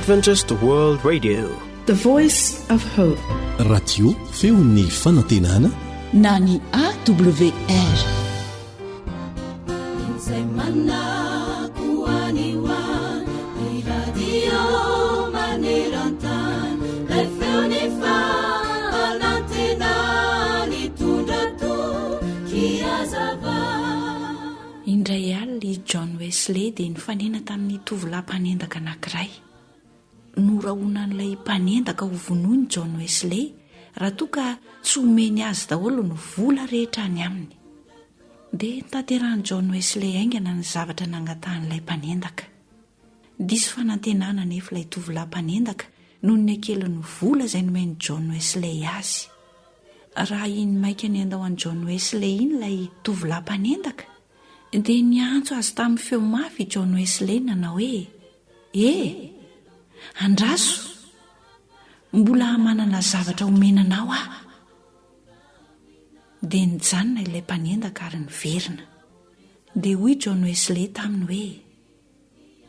Adventist World Radio. The Voice of Hope. Radio feon'ny fanantenana na ny AWR. Izay manako any ho any, ny radio maneran-tany, ilay feon'ny fanantenana nitondra toky hazava. Indray alina i John Wesley dia nifanena tamin'ny tovolahy mpanendaka anankiray. Norahonan'ilay mpanendaka ho vonoiny John Wesley raha toa ka tsy omeny azy daholo ny vola rehetra any aminy. Dia notanterahin'i John Wesley haingana ny zavatra nangatahan'ilay mpanendaka. Diso fanantenana anefa ilay tovolahy mpanendaka noho ny hakelin'ny vola izay nomen'i John Wesley azy. Raha iny maika ny handao an'i John Wesley iny ilay tovolahy mpanendaka, dia niantso azy tamin'ny feo mafy i John Wesley nanao hoe, E! Andraso! Mbola manana zavatra homena anao aho. Dia nijanona ilay mpanendaka ary niverina. Dia hoy John Wesley taminy hoe,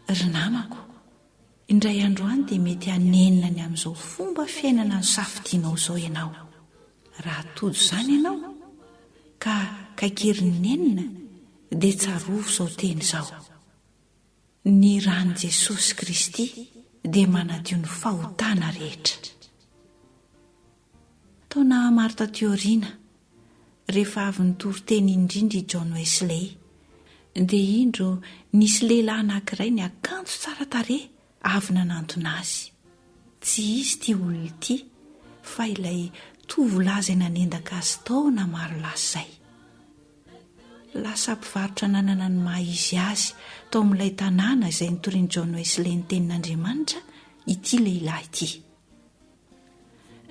Ry namako, indray andro any dia mety hanenina ny amin'izao fomba fiainana nosafidianao izao ianao. Raha tojo izany ianao, ka kaikerin'ny nenina, dia tsarovy izao teny izao, Ny ran'i Jesosy Kristy dia manadio ny fahotana rehetra. Taona maro taty aoriana, rehefa avy nitory teny indrindra i John Wesley, dia indro nisy lehilahy anankiray niakanjo tsara tarehy avy nanantona azy. Tsy izy ity olona ity fa ilay tovolahy izay nanendaka azy taona maro lasa izay. Lasa mpivarotra nanana ny maha izy azy tao amin'ilay tanàna izay nitorian'i John Wesley ny tenin'Andriamanitra ity lehilahy ity.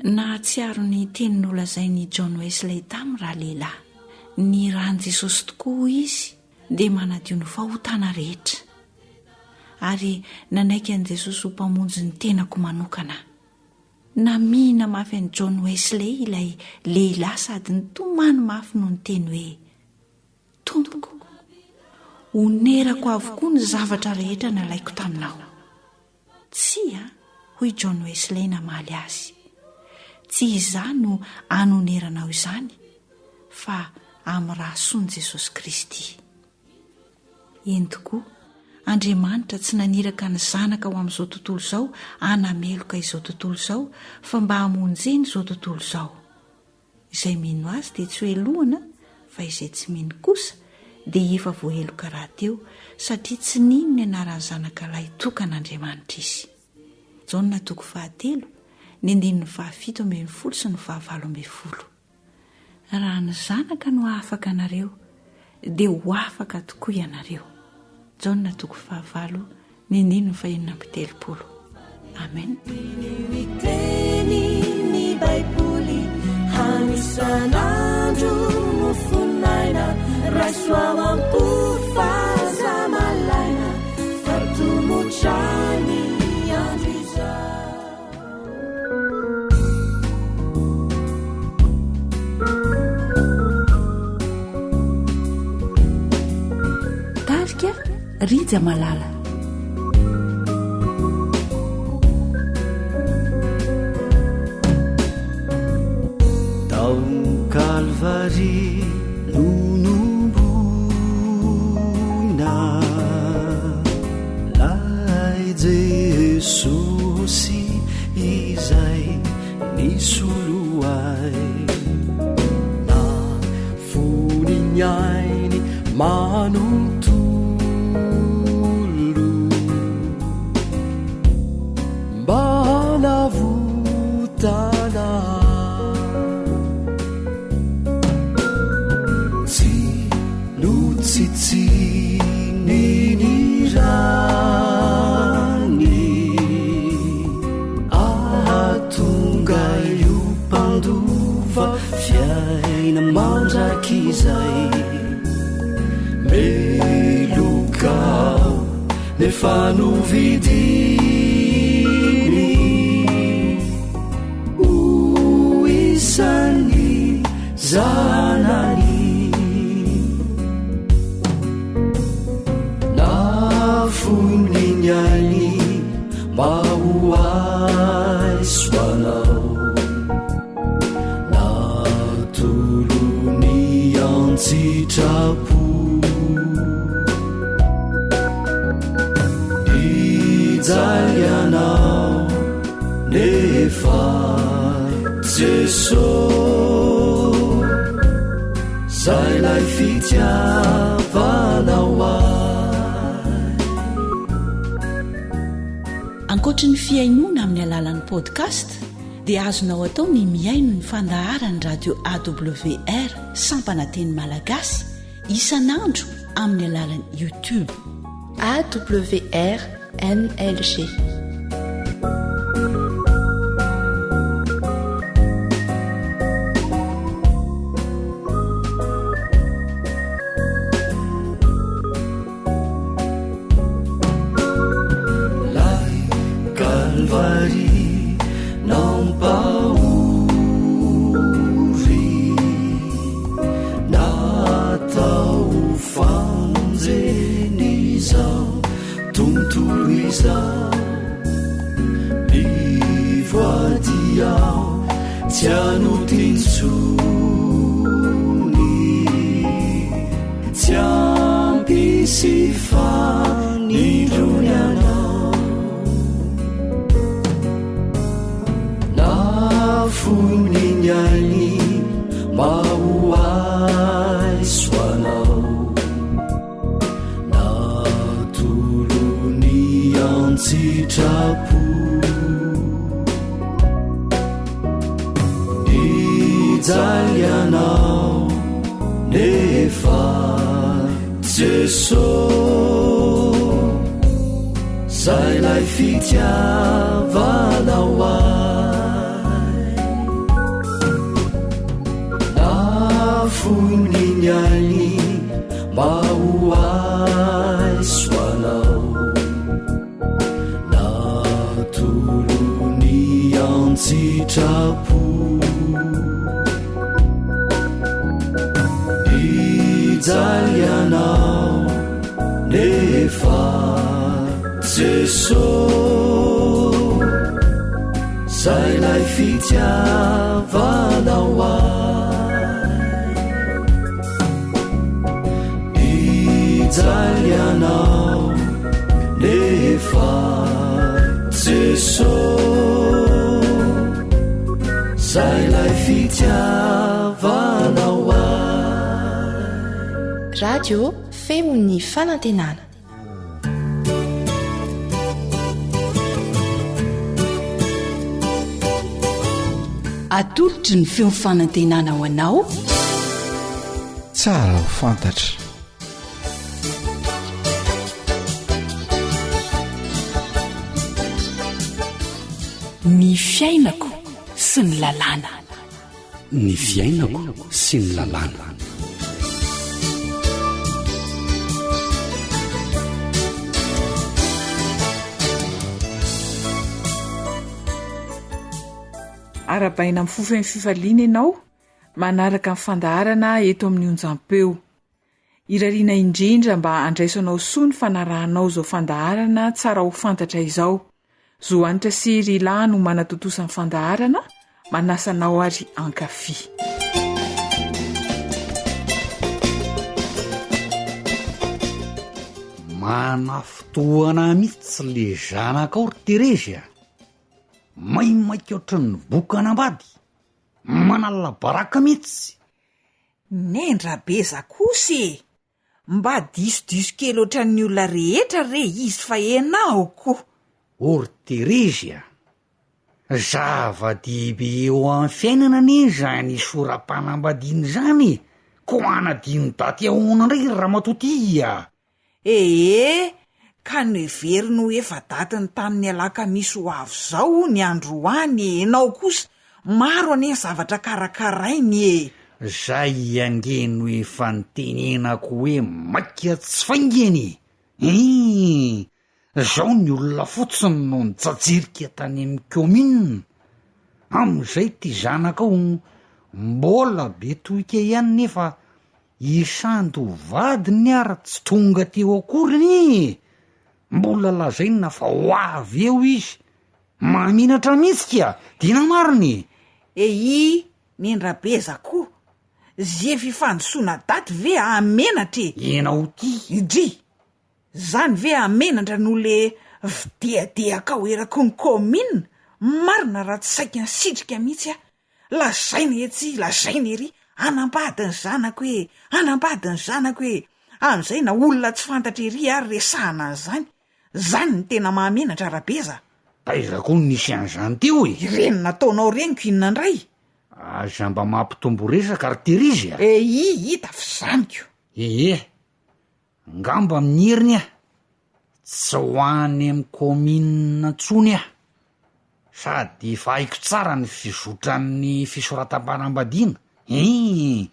Nahatsiaro ny teny nolazain'i John Wesley taminy ralehilahy. Ny ran'i Jesosy tokoa, hoy izy, dia manadio ny fahotana rehetra. Ary nanaiky an'i Jesosy ho Mpamonjy ny tenako manokana aho. Namihina mafy an'i John Wesley ilay lehilahy sady nitomany mafy no niteny hoe, Tompoko, onerako avokoa ny zavatra rehetra nalaiko taminao. Tsia, hoy John Wesley namaly azy. Tsy izaho no anoneranao izany, fa amin'ny rà soan'i Jesosy Kristy. Eny tokoa, Andriamanitra tsy naniraka ny Zanaka ho amin'izao tontolo izao hanameloka izao tontolo izao, fa mba hamonjena izao tontolo izao. Izay mino Azy dia tsy hohelohina, fa izay tsy mino kosa dia efa voaheloka rahateo, satria tsy nino ny anaran'ny Zanakalahy tokan'Andriamanitra izy. Jaona toko fahatelo, ny andininy fahafito ambin'ny folo sy ny fahavalo ambin'ny folo. Raha ny Zanaka no hahafaka anareo, dia ho afaka tokoa ianareo. Jaona toko fahavalo, ny andininy fahenina amby telopolo. Amen. Ny Baiboly hanisan'andro mofonaina raiso ao am-po fa aza malaina fa tomotra ny andro izao. Tarika Rija Malala. Tao Kalvary no nomboina Lay Jesosy izay nisolo ahy Nafony ny ainy manontolo Mba hanavotana Tsy notsitsiny ny rany Ahatonga io mpandova fiaina mandrakizay Meloka aho nefa novidiny Ho isan'ny zanany Nafoiny ny ainy mba ho. ahy sy ho anao. Natolony an-tsitrapo. Hijaly anao nefa Jeso zay lay fitiavanao ahy. Ankoatry ny fihainoana amin'ny alalan'ny podcast dia azonao atao ny mihaino ny fandaharan'ny radio AWR sampana teny malagasy isan'andro amin'ny alalan'ny YouTube. AWR NLG. Lay Kalvary nampahory natao ho famonjen'izao tontolo izao Mivoady aho tsy hanota intsony Tsy hampisy fanindrony anao Nafoiny ny ainy mba ho ahy sy ho anao Natolony an-tsitrapo Hijaly anao nefa Jeso Zay lay fitiavanao ahy Nafoiny ny ainy mba ho ahy sy ho anao Natolony an-tsitrapo Hijaly anao nefa Jeso Zay lay fitiavanao ahy Hijaly anao nefa Jeso Zay lay fitiavanao ahy Radio Feon'ny Fanantenana. Atolotry ny feo fanantenana ho anao. Tsara ho fantatra. Ny fiainako sy ny lalàna. Ny fiainako sy ny lalàna. Arahabaina amin'ny fo feno fifaliana ianao manaraka ny fandaharana eto amin'ny onjampeo. Irariana indrindra mba handraisanao soa ny fanarahanao izao fandaharana tsara ho fantatra izao. Zo Hanitra sy Rila no manatontosa ny fandaharana, manasa anao ary hankafy. Manafintohana mihitsy le zanakao ry Terezy a! Maimaika ohatran'ny boka anambady, manala baraka mihitsy! Nendrabeza kosa e! Mba disodiso kely ohatran'ny olona rehetra re izy fa enao ko! O ry Terezy a! Zava-dehibe eo amin'ny fiainana anie izany sora-panambadiana izany e! Koa hanadino daty ahoana indray ry ramatoa ty a! Ee, ka noheveriny ho efa datin'ny tamin'ny alakamisy ho avy izao ny androany e, enao kosa, maro anie ny zavatra karakarainy e! Zay ange no efa nitenenako hoe maika tsy faingana e! Hii! Zao ny olona fotsiny no nijajirika tany amin'ny commune, amin'izay ty zanakao mbola be tohika ihany nefa I Sandy ho vadiny ary tsy tonga teo akory anie e! Mbola lazaina fa ho avy eo izy! Mahamenatra mihitsy ka! Dina marina e! Eii nendrabeza koa! Ze fifandisoana daty ve hahamenatra e! Enao ty! Dry! Zany ve hahamenatra noho le fidehadehakao eraky ny kaominina? Marina raha tsy saika nisitrika mihitsy aho! Lazaina etsy, lazaina ery, hanambady ny zanako e! Hanambady ny zanako e! Amin'izay na olona tsy fantatra ery ary resahana an'izany, Zany no tena mahamenatra Rabeza a! Taiza koa no nisy an'izany teo e? Ireny nataonao ireny ko inona indray? Aza mba mampitombo resaka ry Terizy a! Eii hita f'izany ko! Ee, angamba amin'ny heriny aho, tsy ho any amin'ny kaominina intsony aho, sady efa haiko tsara ny fizotran'ny fisoratam-panambadiana, ii.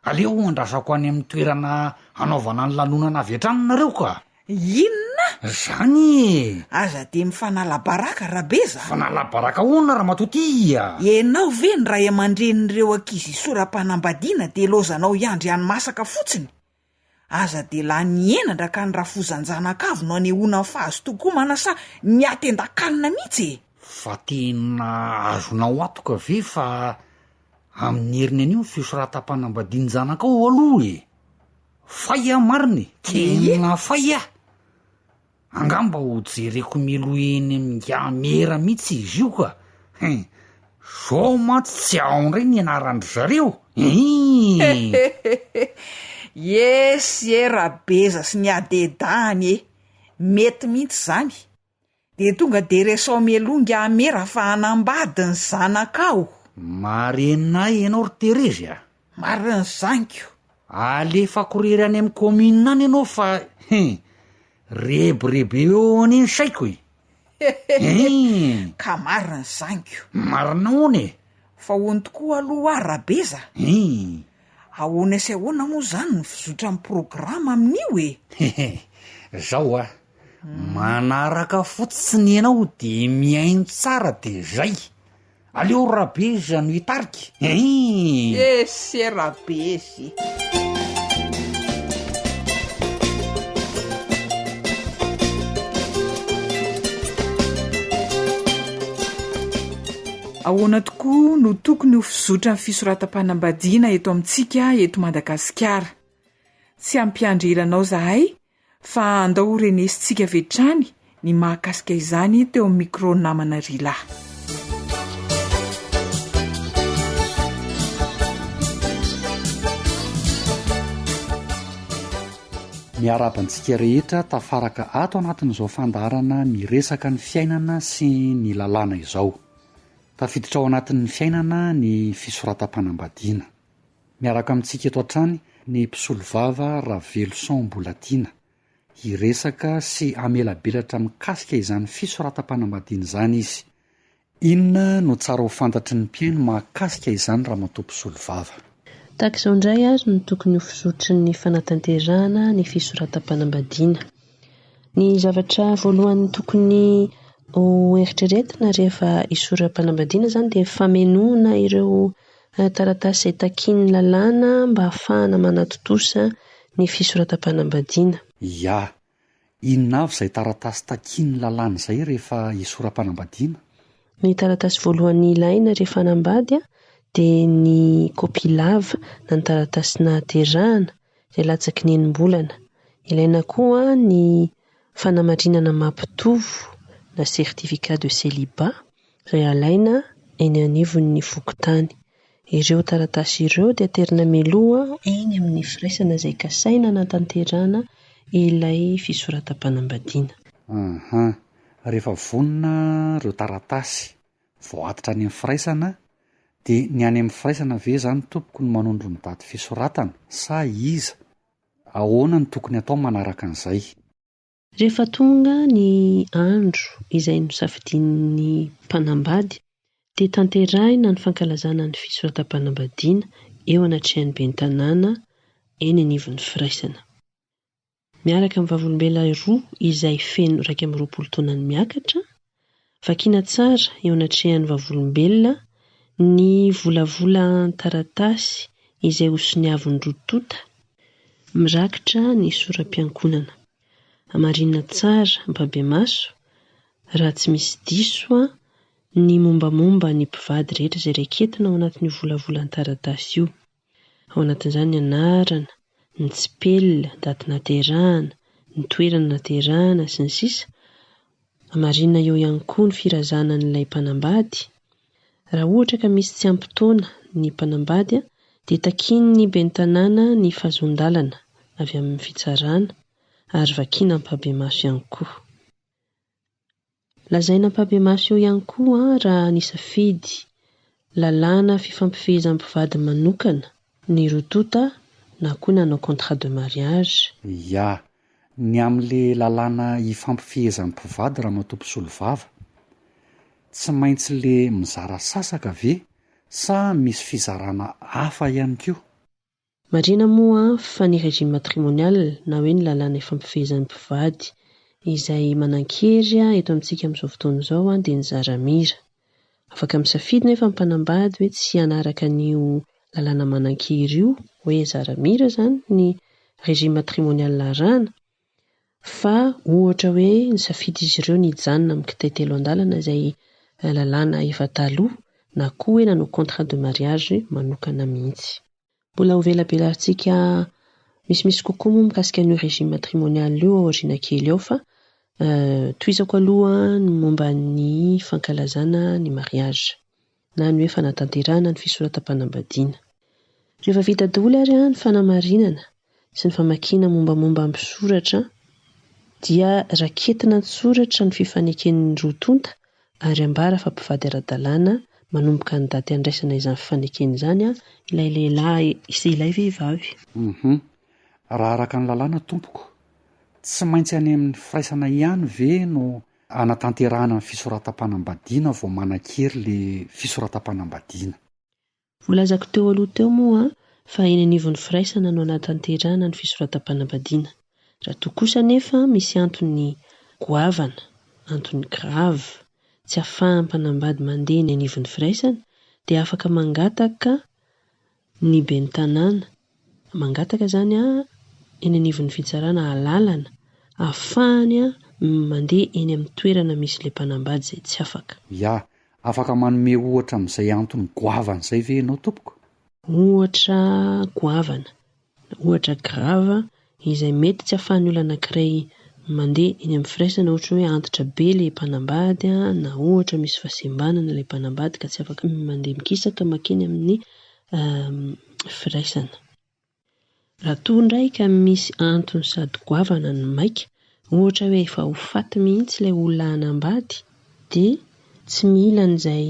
Aleo andrasako any amin'ny toerana hanaovana ny lanonana avy hatrany nareo ka! Inona? Zany e! Aza dia mifanala baraka Rabeza a! Mifanala baraka ahoana ramatoa ty a? Ianao ve ny ray aman-drenin'ireo ankizy hisoram-panambadiana dia laozanao hiandry hani-masaka fotsiny? Aza dia lany henatra ka ny rafozan-janakavy no anehoana ny fahazotoan-komana sa ny hatendan-kanina mihitsy e! Fa tena azonao antoka ve fa amin'ny heriny an'io ny fisoratam-panambadian-janakao aloha e! Fay aho marina e! Tena fay aho! Angamba ho jereko mialoha eny amin'ingahy mera mihitsy izy io ka! Hein! Zao mantsy tsy ao indray ny anaran-dry zareo hein! Yes e Rabeza sy ny adedahany e! Mety mihitsy izany! Dia tonga dia resaho mialoha ingahy mera fa hanambady ny zanakao! Marina ahy ianao ry Terezy a! Marina izany ko! Alefako rery any amin'ny commune any ianao fa hein! Rebirebeo eo anie ny saiko e! Hein! Ka marina izany ko! Marina ahoana e? Fa hono tokoa aloha hoa Rabeza? Hein! Ahoana sy ahoana moa izany ny fizotran'ny programa amin'io e? Hehe! Zao a! Manaraka fotsiny ianao de mihaino tsara de zay! Aleo Rabezy no hitarika hein! Ese Rabezy. Ahoana tokoa no tokony ho fizotran'ny fisoratam-panambadiana eto amintsika eto Madagasikara? Tsy hampiandry ela anao zahay Fa andao ho renesintsika avy hatrany ny mahakasika izany teo amin'ny micro namana Rila. Miarahaba antsika rehetra tafaraka ato anatin'izao fandaharana miresaka ny fiainana sy ny lalàna izao. Tafiditra ao anatin'ny fiainana ny fisoratam-panambadiana. Miaraka amintsika eto hatrany ny mpisolovava Raveloson Mbolatiana, hiresaka sy hamelabelatra mikasika izany fisoratam-panambadiana izany izy. Inona no tsara ho fantatry ny mpihaino mahakasika izany ramatoa mpisolovava? Tahaka izao indray ary no tokony ho fizotry ny fanatanterahana ny fisoratam-panambadiana. Ny zavatra voalohany tokony ho eritreretina rehefa hisoram-panambadiana izany dia famenoana ireo Taratasy izay takian'ny lalàna mba hahafahana manatontosa ny fisoratam-panambadiana. Ia. Inona avy izay taratasy takian'ny lalàna izay rehefa hisoram-panambadiana? Ny taratasy voalohany ilaina rehefa hanambady dia ny kopia lava na ny taratasy nahaterahana izay latsaky ny enim-bolana. Ilaina koa ny fanamarinana maha-mpitovo na certificat de célibat izay alaina eny anivon'ny fokontany. Ireo taratasy ireo dia aterina mialoha eny amin'ny firaisana izay kasaina hanatanterahana ilay fisoratam-panambadiana. Aha. Rehefa vonona ireo taratasy vao atitra any amin'ny firaisana dia ny any amin'ny firaisana ve izany tompoko no manondro ny daty fisoratana sa iza? Ahoana no tokony atao manaraka an'izay? Rehefa tonga ny andro izay nosafidian'ny mpanambady dia tanterahina ny fankalazana ny fisoratam-panambadiana eo anatrehan'ny ben'ny tanàna eny anivon'ny firaisana. Miaraka amin'ny vavolombelona roa izay feno 21 taona ny miakatra, vakiana tsara eo anatrehan'ny vavolombelona ny volavolan-taratasy izay hosoniavin'ny roa tonta mirakitra ny sora-piankonana. Hamarinina tsara ampahibemaso raha tsy misy diso. ny mombamomba ny mpivady rehetra izay raiketina ao anatin'io volavolan-taratasy io. Ao anatin'izany ny anarana, ny tsipelina, daty nahaterahana, ny toerana nahaterahana, sy ny sisa Hamarinina eo ihany koa ny firazanan'ilay mpanambady. Raha ohatra ka misy tsy ampy taona ny mpanambady dia takian'ny ben'ny tanàna ny fahazoan-dalana avy amin'ny fitsarana ary vakiana ampahibemaso ihany koa. Lazaina ampahibemaso eo ihany koa raha nisafidy lalàna fifampifehezan'ny mpivady manokana ny roa tonta na koa nanao contrat de mariage. Ya, ny amin'le lalàna ifampifehezan'ny mpivady ramatoa mpisolovava, tsy maintsy le mizara sasaka ve sa misy fizarana hafa ihany koa? Marihina moa fa ny régime matrimonial na hoe ny lalàna ifampifehezan'ny mpivady izay manan-kery eto amintsika amin'izao fotoana izao dia ny zaramira. Afaka misafidy nefa ny mpanambady hoe tsy hanaraka an'io lalàna manan-kery io, hoe zaramira izany ny régime matrimonial arahana, fa ohatra hoe nisafidy izy ireo ny hijanona amin'ny kitay telo andalana izay lalàna efa taloha na koa hoe nanao contrat de mariage manokana mihitsy. Mbola ho velabelarintsika misimisy kokoa moa mikasika an'io régime matrimonial io ao aoriana kely ao fa tohizako aloha ny momba ny fankalazana ny mariage na ny hoe fanatanterahana ny fisoratam-panambadiana. Rehefa vita daholo ary ny fanamarinana sy ny famakiana mombamomba ny mpisoratra dia raketina an-tsoratra ny fifaneken'ny roa tonta ary ambara fa mpivady ara-dalàna manomboka ny daty andraisana izany fifanekena izany ilay lehilahy sy ilay vehivavy. Hum. Raha araka ny lalàna tompoko, tsy maintsy any amin'ny firaisana ihany ve no anatanterahana ny fisoratam-panambadiana vao manan-kery le fisoratam-panambadiana? Voalazako teo aloha teo moa fa eny anivon'ny firaisana no anatanterahana ny fisoratam-panambadiana. Raha toa kosa anefa misy antony goavana, antony grave, tsy ahafahan'ny mpanambady mandeha eny anivon'ny firaisana dia afaka mangataka ny ben'ny tanàna, mangataka izany eny anivon'ny fitsarana alalana ahafahany mandeha eny amin'ny toerana misy ilay mpanambady izay tsy afaka. Ya, Afaka manome ohatra amin'izay antony goavana izay ve ianao tompoko? Ohatra goavana, ohatra grave izay mety tsy ahafahan'ny olona anankiray mandeha eny amin'ny firaisana ohatra hoe antitra be ilay mpanambady na ohatra misy fahasembanana ilay mpanambady ka tsy afaka mandeha mikisaka mankeny amin'ny firaisana. Raha toa indray ka misy antony sady goavana no maika, ohatra hoe efa ho faty mihitsy ilay olona hanambady dia tsy mila an'izay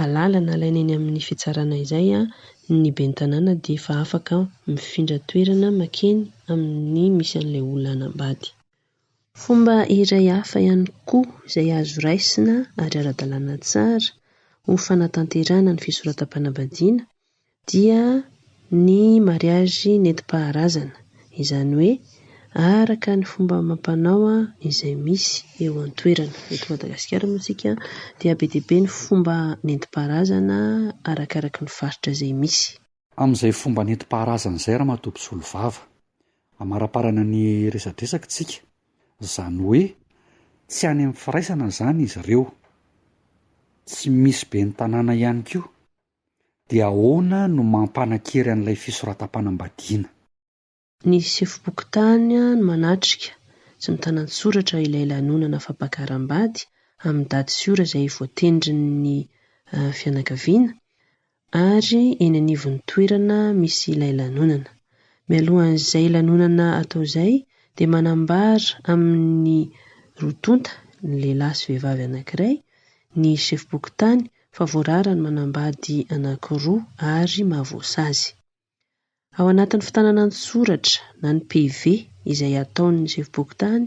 alalana alaina eny amin'ny fitsarana izay ny ben'ny tanàna dia efa afaka mifindra toerana mankeny amin'ny misy an'ilay olona hanambady. Fomba iray hafa ihany koa izay azo raisina ary ara-dalàna tsara ho fanatanterahana ny fisoratam-panambadiana dia ny mariazy nentim-paharazana, izany hoe araka ny fomba amam-panao izay misy eo an-toerana. Eto Madagasikara moa isika dia be dia be ny fomba nentim-paharazana arakaraky ny faritra izay misy. Amin'izay fomba nentim-paharazana izay Ramatoa Mpisolovava, amaraparana ny resadresaka isika, izany hoe tsy any amin'ny firaisana izany izy ireo, tsy misy ben'ny tanàna ihany koa, Dia ahoana no mampanan-kery an'ilay fisoratam-panambadiana? Ny sefom-pokontany no manatrika sy mitana an-tsoratra ilay lanonana fampakaram-bady amin'ny daty sy ora izay voatendrin'ny fianakaviana ary eny anivon'ny toerana misy ilay lanonana. Mialohan'izay lanonana atao izay dia manambara amin'ny roa tonta, ny lehilahy sy vehivavy anankiray, ny sefom-pokontany fa voarara ny manambady anankiroa ary mahavoasazy. Ao anatin'ny fitanana an-tsoratra na ny PV izay ataon'ny sefom-pokontany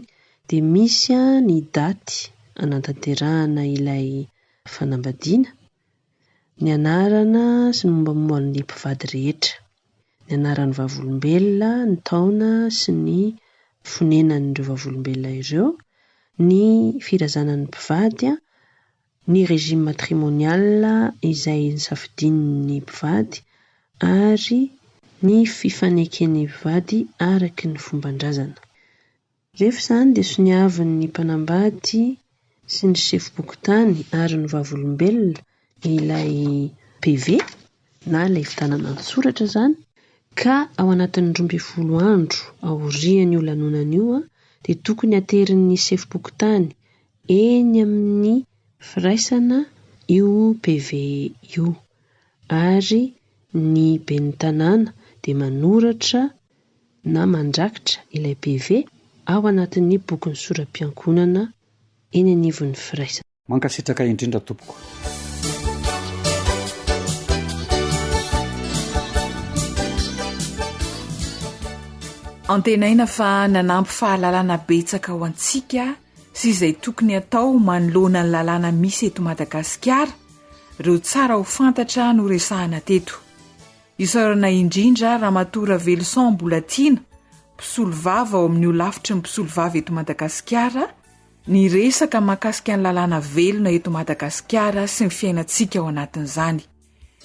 dia misy ny daty anatanterahana ilay fanambadiana, ny anarana sy ny mombamomba ny mpivady rehetra, ny anaran'ny vavolombelona, ny taona sy ny fonenan'ireo vavolombelona ireo, ny firazanan'ny mpivady, ny régime matrimonial izay nosafidian'ny mpivady ary ny fifaneken'ny mpivady araky ny fomban-drazana. Rehefa izany dia soniavin'ny mpanambady sy ny sefom-pokontany ary ny vavolombelona ilay PV na ilay fitanana an-tsoratra izany ka ao anatin'ny 12 andro aorian'io lanonana io dia tokony aterin'ny sefom-pokontany eny amin'ny firaisana io PV io ary ny ben'ny tanàna dia manoratra na mandrakitra ilay PV ao anatin'ny bokin'ny sora-piankohonana eny anivon'ny firaisana. Mankasitraka indrindra tompoko. Antenaina fa nanampy fahalalana betsaka ho antsika sy izay tokony atao manoloana ny lalàna misy eto Madagasikara ireo tsara ho fantatra noresahana teto. Isaorana indrindra Ramatoa Raveloson Mbolatiana, mpisolovava ao amin'ny holafitry ny mpisolovava eto Madagasikara, Niresaka mahakasika ny lalàna velona eto Madagasikara sy ny fiainantsika ao anatin'izany.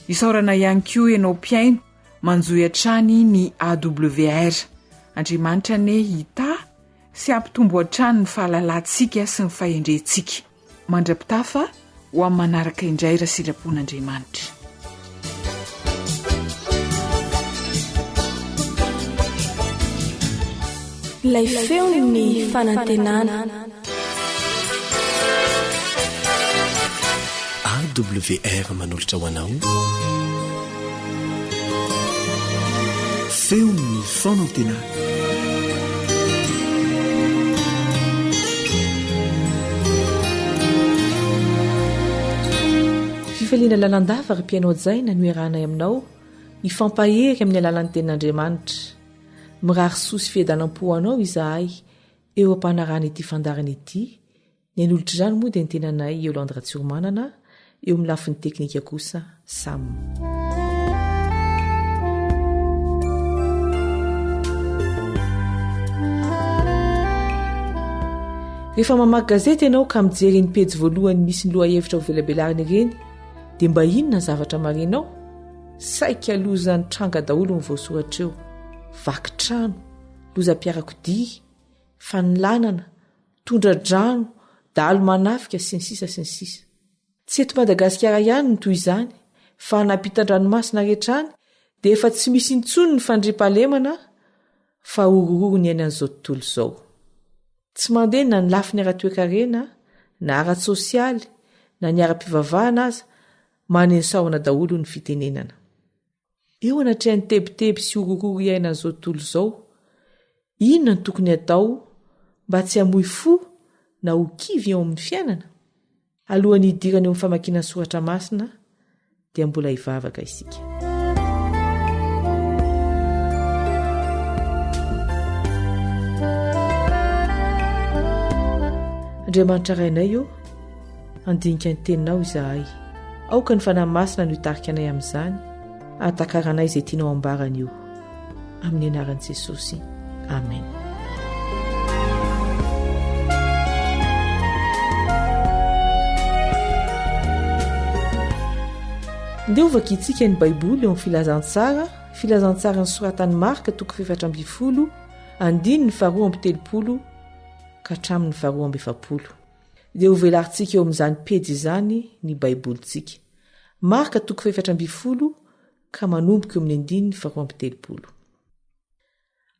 Isaorana ihany koa ianao mpihaino manjohy hatrany ny AWR. Andriamanitra anie hitahy sy hampitombo hatrany ny fahalalantsika sy ny fahendrentsika. Mandra-pitafa ho amin'ny manaraka indray raha sitrapon'Andriamanitra. Ilay feon'ny fanantenana. AWR manolotra ho anao feon'ny fanantenana. Fifaliana lalandava ry mpihaino hajaina no iarahanay aminao hifampahery amin'ny alalan'ny tenin'Andriamanitra. Mirary soa sy fiadanam-po ho anao izahay eo am-panarahana ity fandaharana ity Ny hanolotra izany moa dia ny tenanay Yolande Ratsiromanana, eo amin'ny lafiny teknika kosa Sam. Rehefa mamaky gazety ianao ka mijery iny pejy voalohany misy ny lohahevitra ho velabelarina ireny dia mba inona ny zavatra marinao? Saika loza nitranga daholo ny voasoratra eo. Vaky trano, lozam-piarakodia, fanolanana, tondra-drano, dahalo manafika, sy ny sisa sy ny sisa. Tsy eto Madagasikara ihany no toy izany fa any ampitan-dranomasina rehetra any dia efa tsy misy intsony ny fandriampahalemana fa horohoro ny iainan'izao tontolo izao. Tsy mandeha na ny lafiny ara-toekarena na ara-tsosialy na ny ara-pivavahana aza maneno sahona daholo ny fitenenana. Eo anatrehan'ny tebiteby sy horohoro iainan'izao tontolo izao, inona no tokony hatao mba tsy hamoy fo na ho kivy eo amin'ny fiainana? Alohan'ny hidirana eo amin'ny famakiana ny soratra masina dia mbola hivavaka isika. Andriamanitra Rainay ô, Handinika ny Teninao izahay. Aoka ny Fanahy Masina no hitarika anay amin'izany, hahatakaranay izay tianao hambara anio. Amin'ny anaran'i Jesosy. Amen. Ndeha hovakintsika ny Baiboly eo amin'ny Filazantsara, Filazantsara nosoratan'i Marka toko 14, andininy faharoa amby telopolo ka hatramin'ny faharoa amby efapolo. Dia hovelarintsika eo amin'izany pejy izany ny Baibolintsika. Marka toko 14 ka manomboka eo amin'ny andininy faharoa 32.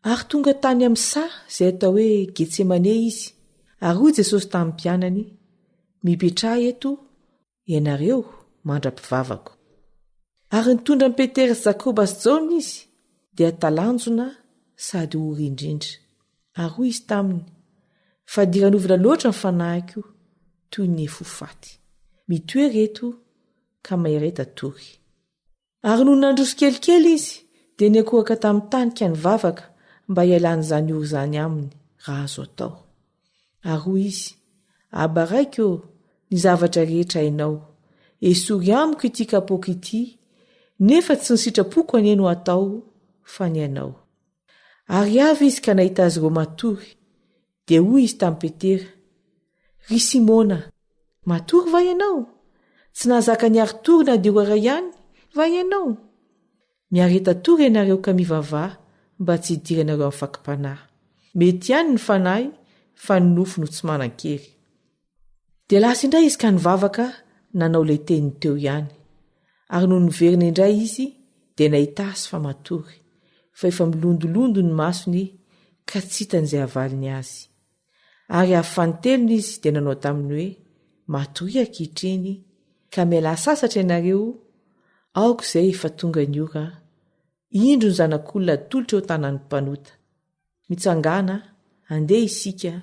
Ary tonga tany amin'ny saha izay atao hoe Getsemane izy, ary hoy Jesosy tamin'ny mpianany, Mipetraha eto ianareo mandra-pivavako. Ary nitondra an'i Petera sy Jakoba sy Jaona izy, dia talanjona sady ory indrindra. Ary hoy izy taminy, Fadiranovana loatra ny fanahiko toy ny efo faty. Mitoera eto ka mahereta tory. Ary nony nandroso kelikely izy, dia niankohoka tamin'ny tany ka nivavaka mba hialan'izany ory izany aminy, raha azo atao. Ary hoy izy, Aba Raiko ô, ny zavatra rehetra hainao. Esory amiko ity kapoaka ity, nefa tsy ny sitrapoko anie no hatao, fa ny anao. Ary avy izy ka nahita azy ireo matory, dia hoy izy tamin'i Petera, Ry Simona, matory va ianao? Tsy nahazaka niari-tory na dia ora iray ihany va ianao? Miareta tory ianareo ka mivavaha mba tsy hidiranareo amin'ny fakam-panahy. Mety ihany ny fanahy fa ny nofo no tsy manan-kery. Dia lasa indray izy ka nivavaka nanao ilay teniny teo ihany. Ary nony niverina indray izy dia nahita azy fa matory, fa efa milondolondo ny masony ka tsy hitany izay havaliny azy. Ary avy fanintelony izy dia nanao taminy hoe, Matoria ankehitriny, ka mialà sasatra ianareo, aoka izay efa tonga ny ora, indro ny Zanak'olona atolotra eo an-tanan'ny mpanota. Mitsangàna, andeha isika,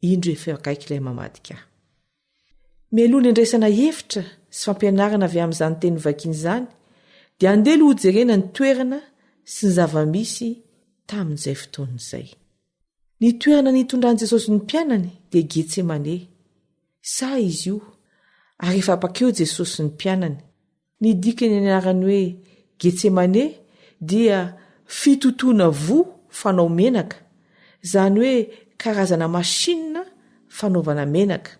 indro efa akaiky ilay mamadika ahy. Mialoha ny handraisana hevitra sy fampianarana avy amin'izany teny novakiana izany, dia andeha aloha hojerena ny toerana sy ny zava-misy tamin'izay fotoana izay. Ny toerana nitondran'i Jesosy ny mpianany dia Getsemane. Saha izy io, ary efa bakeo Jesosy sy ny mpianany. Ny dikan'ny anarany hoe Getsemane dia fitotoana voa fanao menaka, izany hoe karazana machine fanaovana menaka.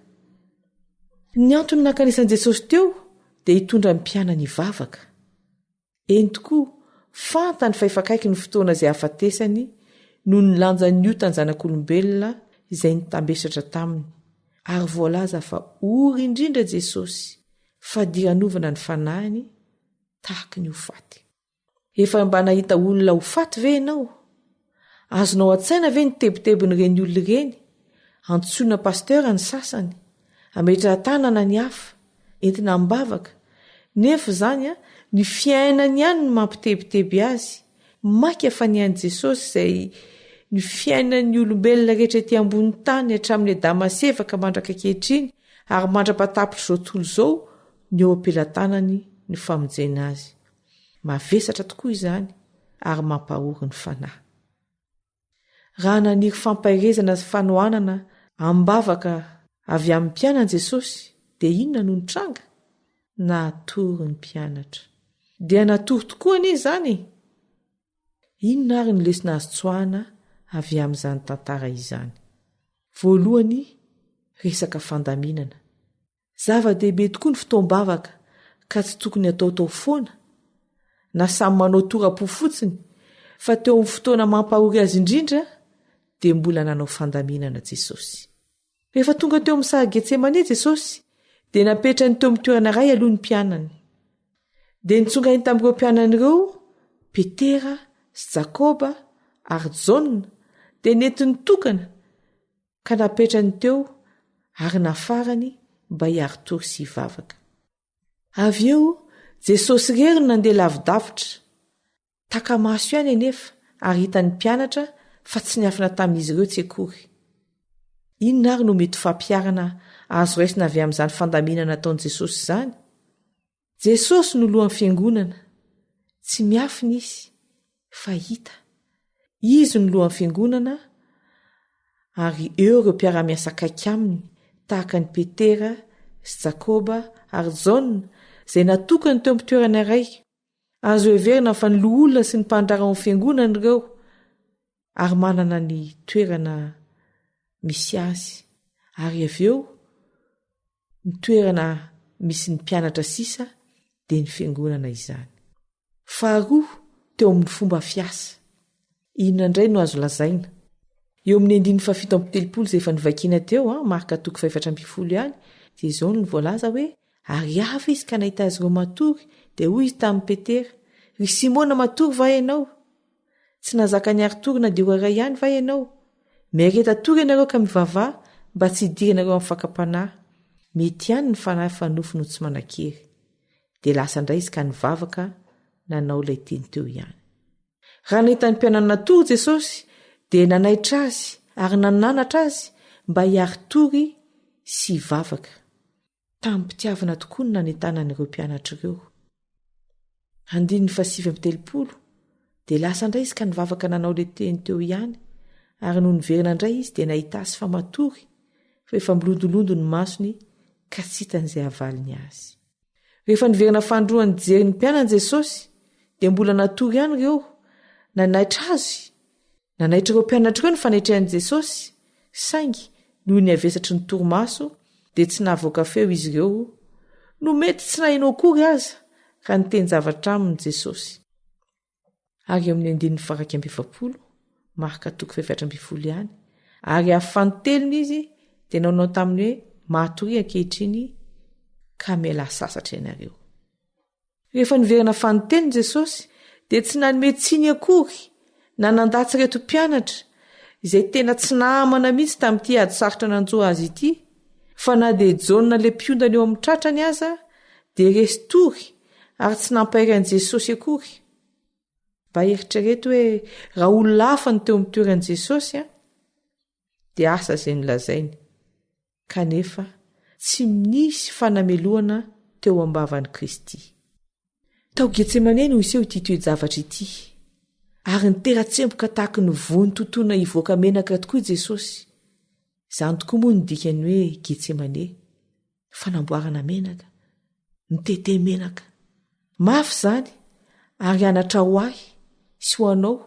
Ny antony nankanesan'i Jesosy teo dia hitondra ny mpianany hivavaka. Eny tokoa, fantany fa efa akaiky ny fotoana izay hahafatesany noho ny lanjan'ny otan'ny zanak'olombelona izay nitambesatra taminy, ary voalaza fa ory indrindra Jesosy Fadiranovana ny fanahiny tahaky ny ho faty. Efa mba nahita olona ho faty ve ianao? Azonao an-tsaina ve ny tebitebin'ireny olona ireny? Antsoina pasteur ny sasany, ametrahan-tanana ny hafa, entina am-bavaka, nefa izany ny fiainany ihany no mampitebiteby azy, maika fa ny an'i Jesosy izay ny fiainan'ny olombelona rehetra ety ambony tany hatramin'i Adama sy Eva ka mandraka ankehitriny ary mandra-pahatapitr'izao tontolo izao ny eo am-pelatanany ny famonjena azy. Mavesatra tokoa izany ary mampahory ny fanahy. Raha naniry fampaherezana sy fanohanana amim-bavaka avy amin'ny mpianany Jesosy, dia inona no nitranga? Natory ny mpianatra. Dia natory tokoa anie izany e! Inona àry ny lesona azo tsoahina avy amin'izany tantara izany? Voalohany, resaka fandaminana. Zava-dehibe tokoa ny fotoam-bavaka ka tsy tokony hataotao foana, na samy manao tora-po fotsiny, fa teo amin'ny fotoana mampahory azy indrindra dia mbola nanao fandaminana Jesosy. Rehefa tonga teo amin'ny saha Getsemane Jesosy, dia napetrany teo amin'ny toerana iray aloha ny mpianany. Dia nitsongainy tamin'ireo mpianany ireo Petera sy Jakoba ary Jaona, dia nentiny tokana ka napetrany teo ary nafarany mba hiari-tory sy hivavaka. Avy eo, Jesosy irery no nandeha lavidavitra. Taka-maso ihany anefa ary hitan'ny mpianatra fa tsy niafina tamin'izy ireo tsy akory. Inona àry no mety ho fampiharana azo raisina avy amin'izany fandaminana nataon'i Jesosy izany? Jesosy no lohan'ny fiangonana. Tsy miafina izy, fa hita. Izy no lohan'ny fiangonana ary eo ireo mpiara-miasa akaiky aminy tahaka an'i Petera sy Jakoba ary Jaona izay natokany teo amin'ny toerana iray. Azo heverina fa ny loholona sy ny mpandraharaha ao amin'ny fiangonana ireo ary manana ny toerana misy azy ary avy eo ny toerana misy ny mpianatra sisa dia ny fiangonana izany. Faharoa, teo amin'ny fomba fiasa. Inona indray no azo lazaina? Eo amin'ny andininy fahafito amby telopolo izay efa novakiana teo, Marka toko fahefatra ambin'ny folo ihany, dia izao no voalaza hoe, Ary avy izy ka nahita azy ireo matory, dia hoy izy tamin'i Petera, Ry Simona, matory va ianao? Tsy nahazaka niari-tory na dia ora iray ihany va ianao? Miareta tory ianareo ka mivavaha mba tsy hidiranareo amin'ny fakam-panahy. Mety ihany ny fanahy fa nofo no tsy manan-kery. Dia lasa indray izy ka nivavaka nanao ilay teny teo ihany. Raha nahita ny mpianany natory Jesosy dia nanaitra azy ary nananatra azy mba hiari-tory sy hivavaka. Tamim-pitiavana tokoa no nanentanany ireo mpianatra ireo. Andininy fahasivy amby telopolo, Dia lasa indray izy ka nivavaka nanao ilay teny teo ihany, ary nony niverina indray izy dia nahita azy fa matory, fa efa milondolondo ny masony ka tsy hitany izay havaliny azy. Rehefa niverina fanindroany nijery ny mpianany Jesosy, dia mbola natory ihany ireo. Nanaitra azy, nanaitra ireo mpianatra ireo ny fanetrehan'i Jesosy, saingy noho ny havesatry ny torimaso dia tsy nahavoaka feo izy ireo, no mety tsy naheno akory aza raha niteny zavatra aminy Jesosy. Ary eo amin'ny andininy faha-41, Marka toko fahefatra ambin'ny folo ihany, ary avy fanintelony izy dia nanao taminy hoe, Matoria ankehitriny ka mialà sasatra ianareo. Rehefa niverina fanintelony Jesosy dia tsy nanome tsiny akory na nandatsa ireto mpianatra izay tena tsy namana mihitsy tamin'ity ady sarotra nanjo azy ity, fa na dia Jaona ilay mpiondana eo amin'ny tratrany aza dia resy tory ary tsy nampahery an'i Jesosy akory. Mba eritrereto hoe raha olona hafa no teo amin'ny toeran'i Jesosy an, dia asa izay nolazainy. Kanefa tsy nisy fanamelohana teo am-bavan'i Kristy. Tao Getsemane no hiseho ity toe-javatra ity, ary nitera-tsemboka tahaky ny voa nitotoina hivoaka menaka tokoa i Jesosy. Izany tokoa moa no dikan'ny hoe Getsemane. fanamboarana menaka, mitete menaka. Mafy izany ary anatra ho ahy sy ho anao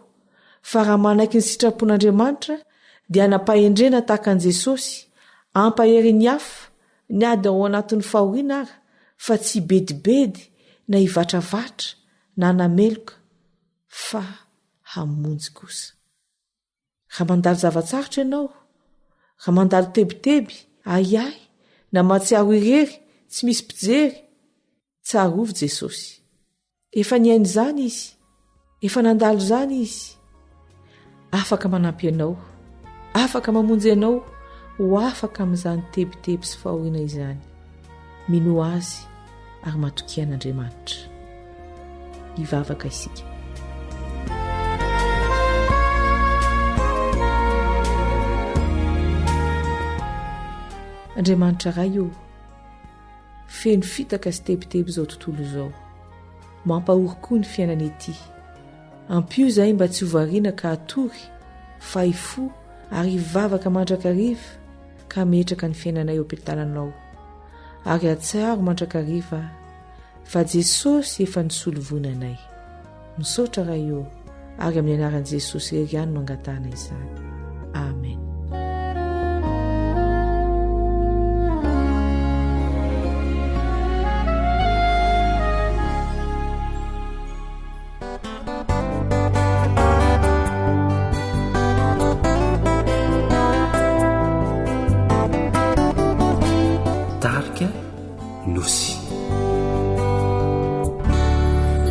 fa raha manaiky ny sitrapon'Andriamanitra dia hanam-pahendrena tahaka an'i Jesosy, hampahery ny hafa, ny ady ao anatin'ny fahoriana ara fa tsy hibedibedy na hivatravatra na hanameloka fa hamonjy kosa. Raha mandalo zava-tsarotra ianao, raha mandalo tebiteby, ahiahy, na mahatsiaro irery, tsy misy mpijery, tsarovy Jesosy. Efa niaina izany Izy. Efa nandalo izany Izy. Afaka manampy anao, afaka mamonjy anao ho afaka amin'izany tebiteby sy fahoriana izany. Minoa Azy ary matokia an'Andriamanitra. Hivavaka isika. Andriamanitra Ray ô, feno fitaka sy tebiteby izao tontolo izao. Mampahory koa ny fiainana ety. Ampio izahay mba tsy ho variana ka hatory, fa hifoha ary hivavaka mandrakariva ka hametraka ny fiainanay eo am-pitananao. Ary hatsiaro mandrakariva fa Jesosy efa nisolo voina anay. Misaotra Ray ô, ary amin'ny anaran'i Jesosy irery ihany no angatahana izany. Amen. Tarika Nosy.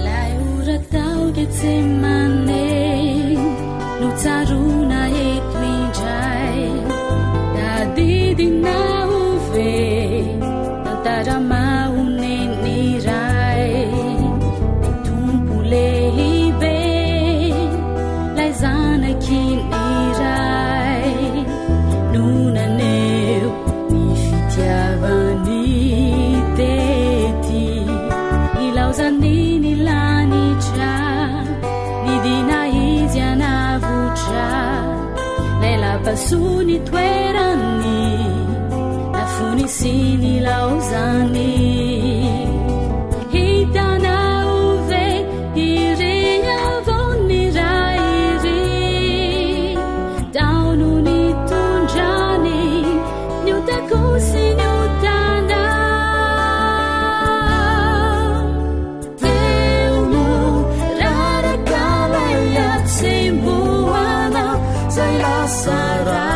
Lay ora tao Getsemane no tsaroana eto indray. Tadidinao ve tantara mahonen'ny Ray? Ny Tompo lehibe, lay zanaky ny Ray no naneho Ny fitiavany tety Nilaozany ny lanitra Nidina izy hanavotra Lay lapa-soa nitoerany Nafony sy nilaozany Hitanao ve iry avon'ny Ray iry Tao no nitondrany Ny otako sy ny otanao Teo no raraka lay hatsembohana Zay lasa rà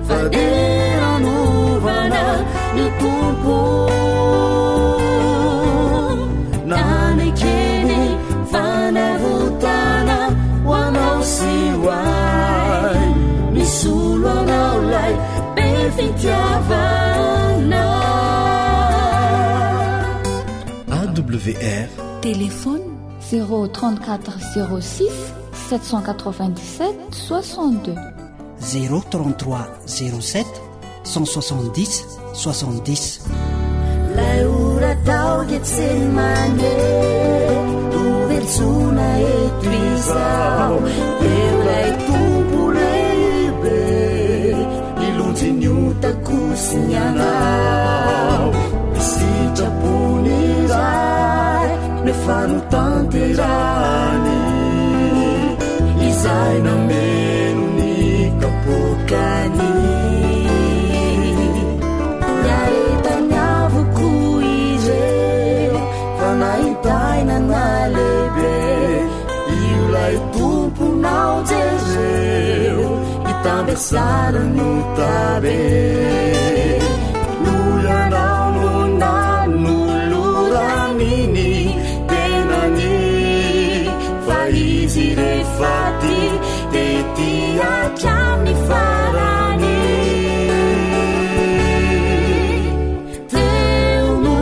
Fa dia hanovana ny Tompo Nanekeny fanavotana ho anao sy ho ahy Misolo anao lay be fitiavana AWR Téléphone 034 06 797 62 033 07 170 70. Lay ora tao Getsemane Noveltsona eto izao Teo lay Tompo lehibe Nilonjy ny otako sy ny anao Ny sitrapony Ray Nefa notanterahany Izay nameno ny kapoakany Niaretany avokoa ireo Fa nahitaina na lehibe Io lay Tompo. Fampiasana ny otabe. Noho ianao no nanolorany ny tenany. Fa izy rehefa tia dia tia hatramin'ny farany. Teo no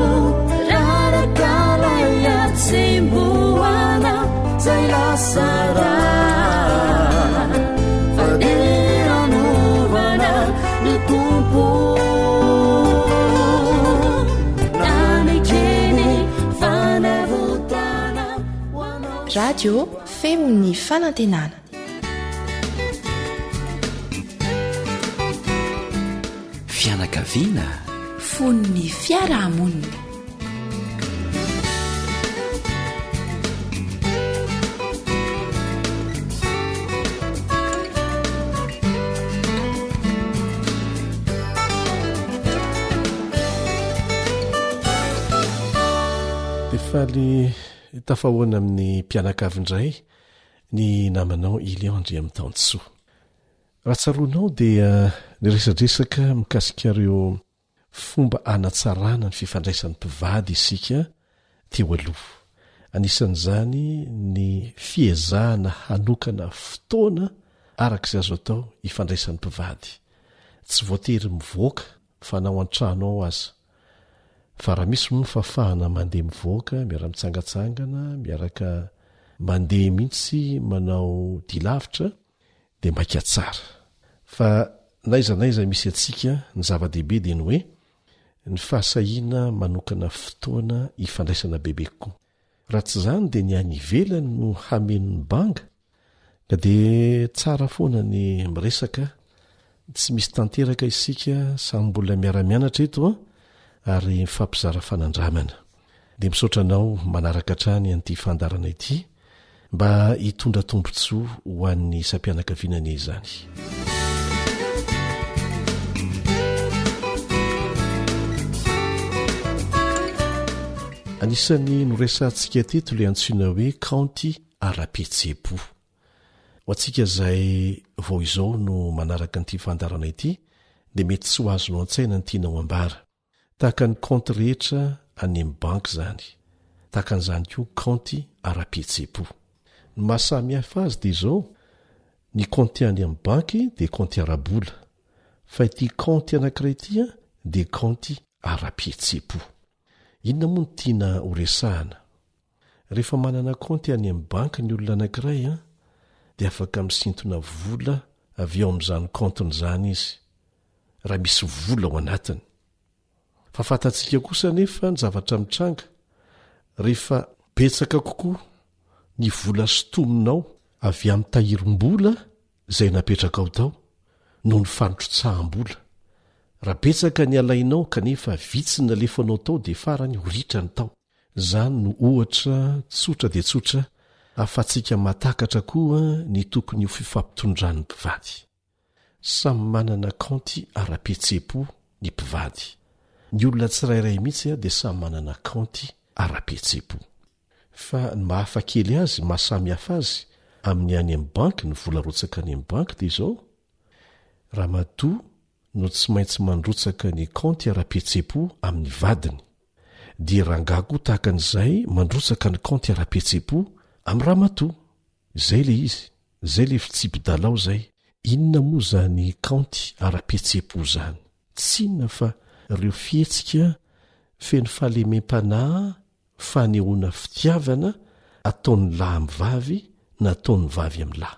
raraka ilay hatsembohana izay lasa rà. Fa dia hanovana ny Tompo. Nanekeny fanavotana ho anao. Radio Feon'ny Fanantenana. Fianakaviana. Fon'ny fiarahamonina. Dia faly tafahoana amin'ny mpianakavy indray ny namanao Ilion Andriamitansoa. Raha tsaroanao dia niresadresaka mikasika ireo fomba hanatsarana ny fifandraisan'ny mpivady isika teo aloha. Anisan'izany ny fiezahana hanokana fotoana araka izay azo atao hifandraisan'ny mpivady. Tsy voatery mivoaka fa na ao an-trano ao aza. Fa raha misy moa ny fahafahana mandeha mivoaka, miara-mitsangantsangana, miaraka mandeha mihitsy manao dia lavitra, dia maika tsara. Fa n'aiza n'aiza misy antsika, ny zava-dehibe dia ny hoe ny fahasahiana manokana fotoana ifandraisana bebe kokoa. Raha tsy izany dia ny any ivelany no hameno ny banga, ka dia tsara foana ny miresaka, tsy misy tanteraka isika, samy mbola miara-mianatra eto an, ary mifampizara fanandramana. Dia misaotra anao manaraka hatrany an'ity fandaharana ity mba hitondra tombontsoa ho an'ny isam-pianakaviana anie izany. Anisan'ny noresahantsika teto ilay antsoina hoe kaonty ara-pihetseham-po. Ho antsika izay vao izao no manaraka an'ity fandaharana ity dia mety tsy ho azonao an-tsaina ny tianao ambara. Tahaka ny kaonty rehetra any amin'ny banky izany. Tahaka an'izany koa kaonty ara-pihetseham-po. Ny maha samy hafa azy dia izao, ny kaonty any amin'ny banky dia kaonty ara-bola, fa ity kaonty anankiray ity dia kaonty ara-pihetseham-po. Inona moa no tiana horesahana? Rehefa manana kaonty any amin'ny banky ny olona anankiray dia afaka misintona vola avy ao amin'izany kaontiny izany izy, raha misy vola ao anatiny. Fa fantatsika kosa anefa ny zavatra mitranga rehefa betsaka kokoa ny vola sintominao avy amin'ny tahirim-bola izay napetrakao tao noho ny fandrotsaham-bola. Raha betsaka ny alainao kanefa vitsy ny nalefanao tao dia farany ho ritra ny tao. Izany no ohatra tsotra dia tsotra ahafahantsika mahatakatra koa ny tokony ho fifampitondran'ny mpivady. Samy manana kaonty ara-pihetseham-po ny mpivady. Ny olona tsirairay mihitsy dia samy manana kaonty ara-pihetseham-po. Fa ny maha hafa kely azy, maha samy hafa azy amin'ny any amin'ny banky, ny vola arotsaka any amin'ny banky dia izao, ramatoa no tsy maintsy mandrotsaka ny kaonty ara-pihetseham-po amin'ny vadiny, dia rangahy koa tahaka an'izay mandrotsaka ny kaonty ara-pihetseham-po amin'ny ramatoa. Izay ilay izy, izay ilay fitsipi-dalao izay. Inona moa izany kaonty ara-pihetseham-po izany? Tsy inona fa ireo fihetsika feno fahalemem-panahy fanehoana fitiavana ataon'ny lahy amin'ny vavy na ataon'ny vavy amin'ny lahy.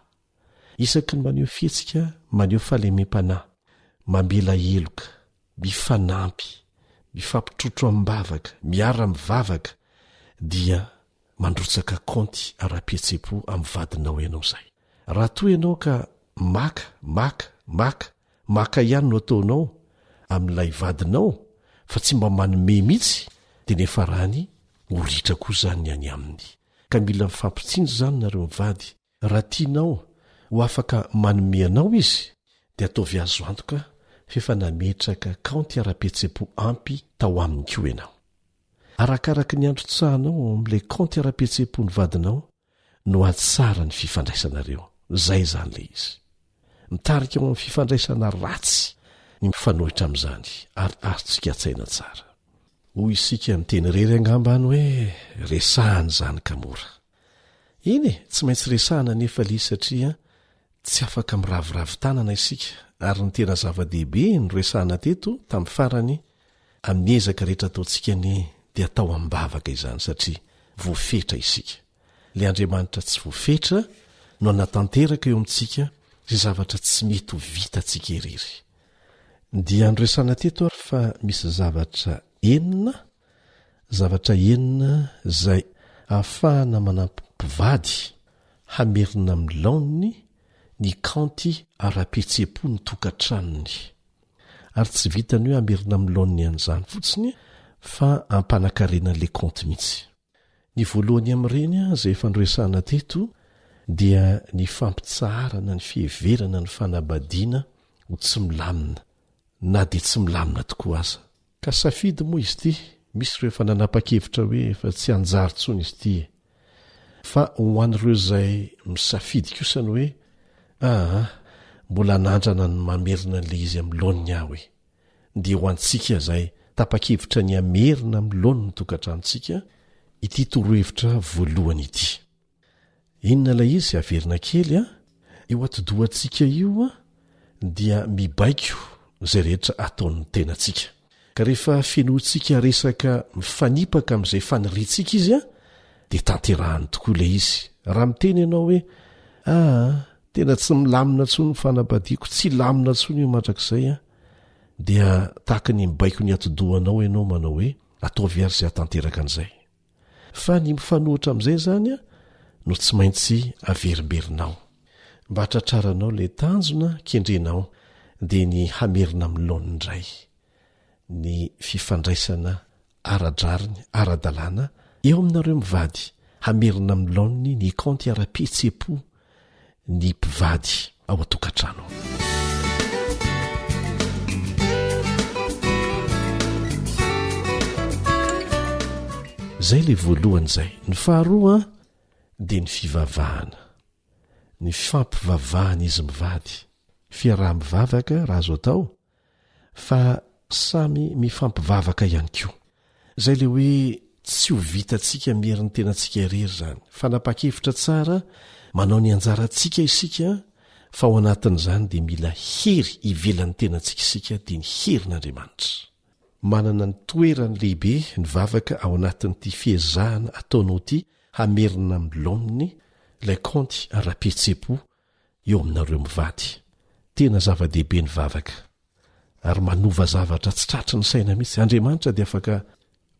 Isaky ny maneho fihetsika maneho fahalemem-panahy, mamela heloka, mifanampy, mifampitrotro amim-bavaka, miara-mivavaka, dia mandrotsaka kaonty ara-pihetseham-po amin'ny vadinao ianao izay. Raha toa ianao ka maka, maka, maka, maka ihany no ataonao amin'ilay vadinao fa tsy mba manome mihitsy dia niafarany ho ritra koa izany ny any aminy. Ka mila mifampitsinjo izany nareo mivady. Raha tianao ho afaka manome anao izy dia ataovy azo antoka f'efa nametraka kaonty ara-pihetseham-po ampy tao aminy koa ianao. Arakaraky ny androtsahanao ao amin'ilay kaonty ara-pihetseham-po ny vadinao no hahatsara ny fifandraisanareo. Izay izany ilay izy. Mitarika ho amin'ny fifandraisana ratsy ny mifanohitra amin'izany, ary azontsika an-tsaina tsara. Hoy isika miteny irery angamba any hoe resahana izany ka mora. Eny e, tsy maintsy resahana anefa ilay izy satria tsy afaka miraviravy tanana isika ary ny tena zava-dehibe noresahana teto tamin'ny farany amin'ny ezaka rehetra ataontsika anie dia atao am-bavaka izany satria voafetra isika. Ilay Andriamanitra tsy voafetra no hanatanteraka eo amintsika izay zavatra tsy mety ho vitantsika irery. Dia noresahana teto ary fa misy zavatra enina, zavatra enina izay ahafahana manampy mpivady hamerina amin'ny laoniny ny kaonty ara-pihetseham-po ny tokantranony. Ary tsy vitan'ny hoe hamerina amin'ny laoniny an'izany fotsiny fa hampanakarena an'ilay kaonty mihitsy. Ny voalohany amin'ireny izay efa noresahana teto dia ny fampitsaharana ny fiheverana ny fanabadiana ho tsy milamina na dia tsy milamina tokoa aza. Ka safidy moa izy ity, misy ireo efa nanapa-kevitra hoe efa tsy hanjary intsony izy ity e. Fa ho an'ireo izay misafidy kosa ny hoe aa mbola hanandrana ny mamerina an'ilay izy amin'ny laoniny aho e. Dia ho antsika izay tapa-kevitra ny hamerina amin'ny laoniny ny tokantranontsika ity torohevitra voalohany ity. Inona ilay izy? Averina kely an! Io atidohantsika io dia mibaiko izay rehetra ataon'ny tenantsika. Ka rehefa fenointsika resaka mifanipaka amin'izay faniriantsika izy an, dia tanterahany tokoa ilay izy. Raha miteny ianao hoe, Aa, tena tsy milamina intsony ny fanambadiako, tsy hilamina intsony io mandrakizay an, dia tahaka ny mibaiko ny atidohanao ianao manao hoe, ataovy ary izay hahatanteraka an'izay. Fa ny mifanohitra amin'izay izany no tsy maintsy averimberinao. Mba hatratraranao ilay tanjona kendrenao dia ny hamerina amin'ny laoniny indray ny fifandraisana ara-drariny, ara-dalàna eo aminareo mivady, hamerina amin'ny laoniny ny kaonty ara-pihetseham-po ny mpivady ao an-tokantrano. Izay ilay voalohany izay. Ny faharoa dia ny fivavahana. Ny fampivavahana izy mivady. Fiaraha-mivavaka raha azo atao fa samy mifampivavaka ihany koa. Izay ilay hoe tsy ho vitantsika amin'ny herin'ny tenantsika irery izany. Fanapahan-kevitra tsara, manao ny anjarantsika isika, fa ao anatin'izany dia mila hery ivelan'ny tenantsika isika, dia ny herin'Andriamanitra. Manana ny toerany lehibe ny vavaka ao anatin'ity fiezahana ataonao ity hamerina amin'ny laoniny ilay kaonty ara-pihetseham-po eo aminareo mivady. Tena zava-dehibe ny vavaka, ary manova zavatra tsy tratry ny saina mihitsy. Andriamanitra dia afaka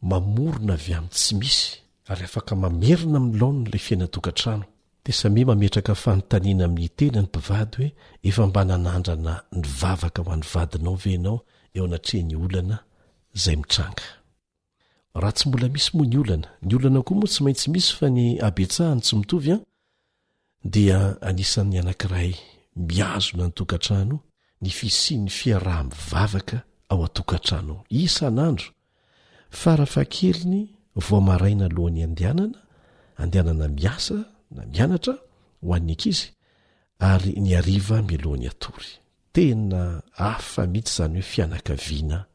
mamorona avy amin'ny tsy misy, ary afaka mamerina amin'ny laoniny ilay fiainan-tokantrano. Dia samia mametraka fanontaniana amin'ny tena ny mpivady hoe, efa mba nanandrana nivavaka ho an'ny vadinao ve ianao eo anatrehan'ny olana izay mitranga? Raha tsy mbola misy moa ny olana, ny olana koa moa tsy maintsy misy fa ny habetsahany tsy mitovy an, dia anisan'ny anankiray mihazona ny tokantrano ny fisian'ny fiaraha-mivavaka ao an-tokantrano ao isan'andro, farafahakeliny vao maraina alohan'ny handehanana, andehanana miasa na mianatra ho an'ny ankizy, ary ny hariva mialohan'ny hatory. Tena hafa mihitsy izany hoe fianakaviana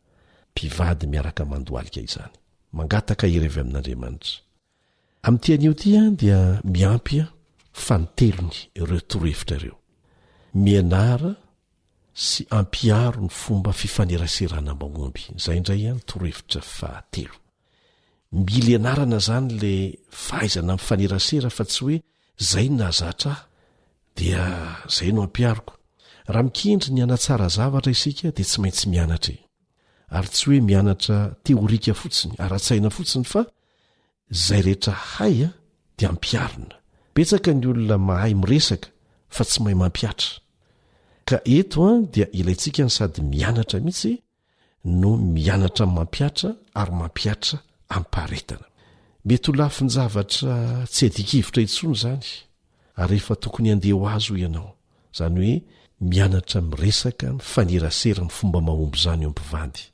mpivady miaraka mandohalika izany. Mangataka hery avy amin'Andriamanitra. Amin'ity anio ity dia miampy fanintelony ireo torohevitra ireo. Mianara sy ampiharo ny fomba fifaneraserana mahomby. Izay indray ny torohevitra fahatelo. Mila ianarana izany ilay fahaizana mifanerasera fa tsy hoe izay no nahazatra ahy dia izay no ampihariko. Raha mikendry ny hanatsara zavatra isika dia tsy maintsy mianatra e. Ary tsy hoe mianatra teorika fotsiny, ara-tsaina fotsiny fa izay rehetra hay dia ampiharina. Betsaka ny olona mahay miresaka fa tsy mahay mampihatra. Ka eto dia ilaintsika ny sady mianatra mihitsy no mianatra mampihatra ary mampihatra amim-paharetana. Mety ho lafin-javatra tsy adikevitra intsony izany ary efa tokony handeha ho azy hoy ianao. Izany hoe mianatra miresaka, mifanerasera amin'ny fomba mahomby izany eo mpivady.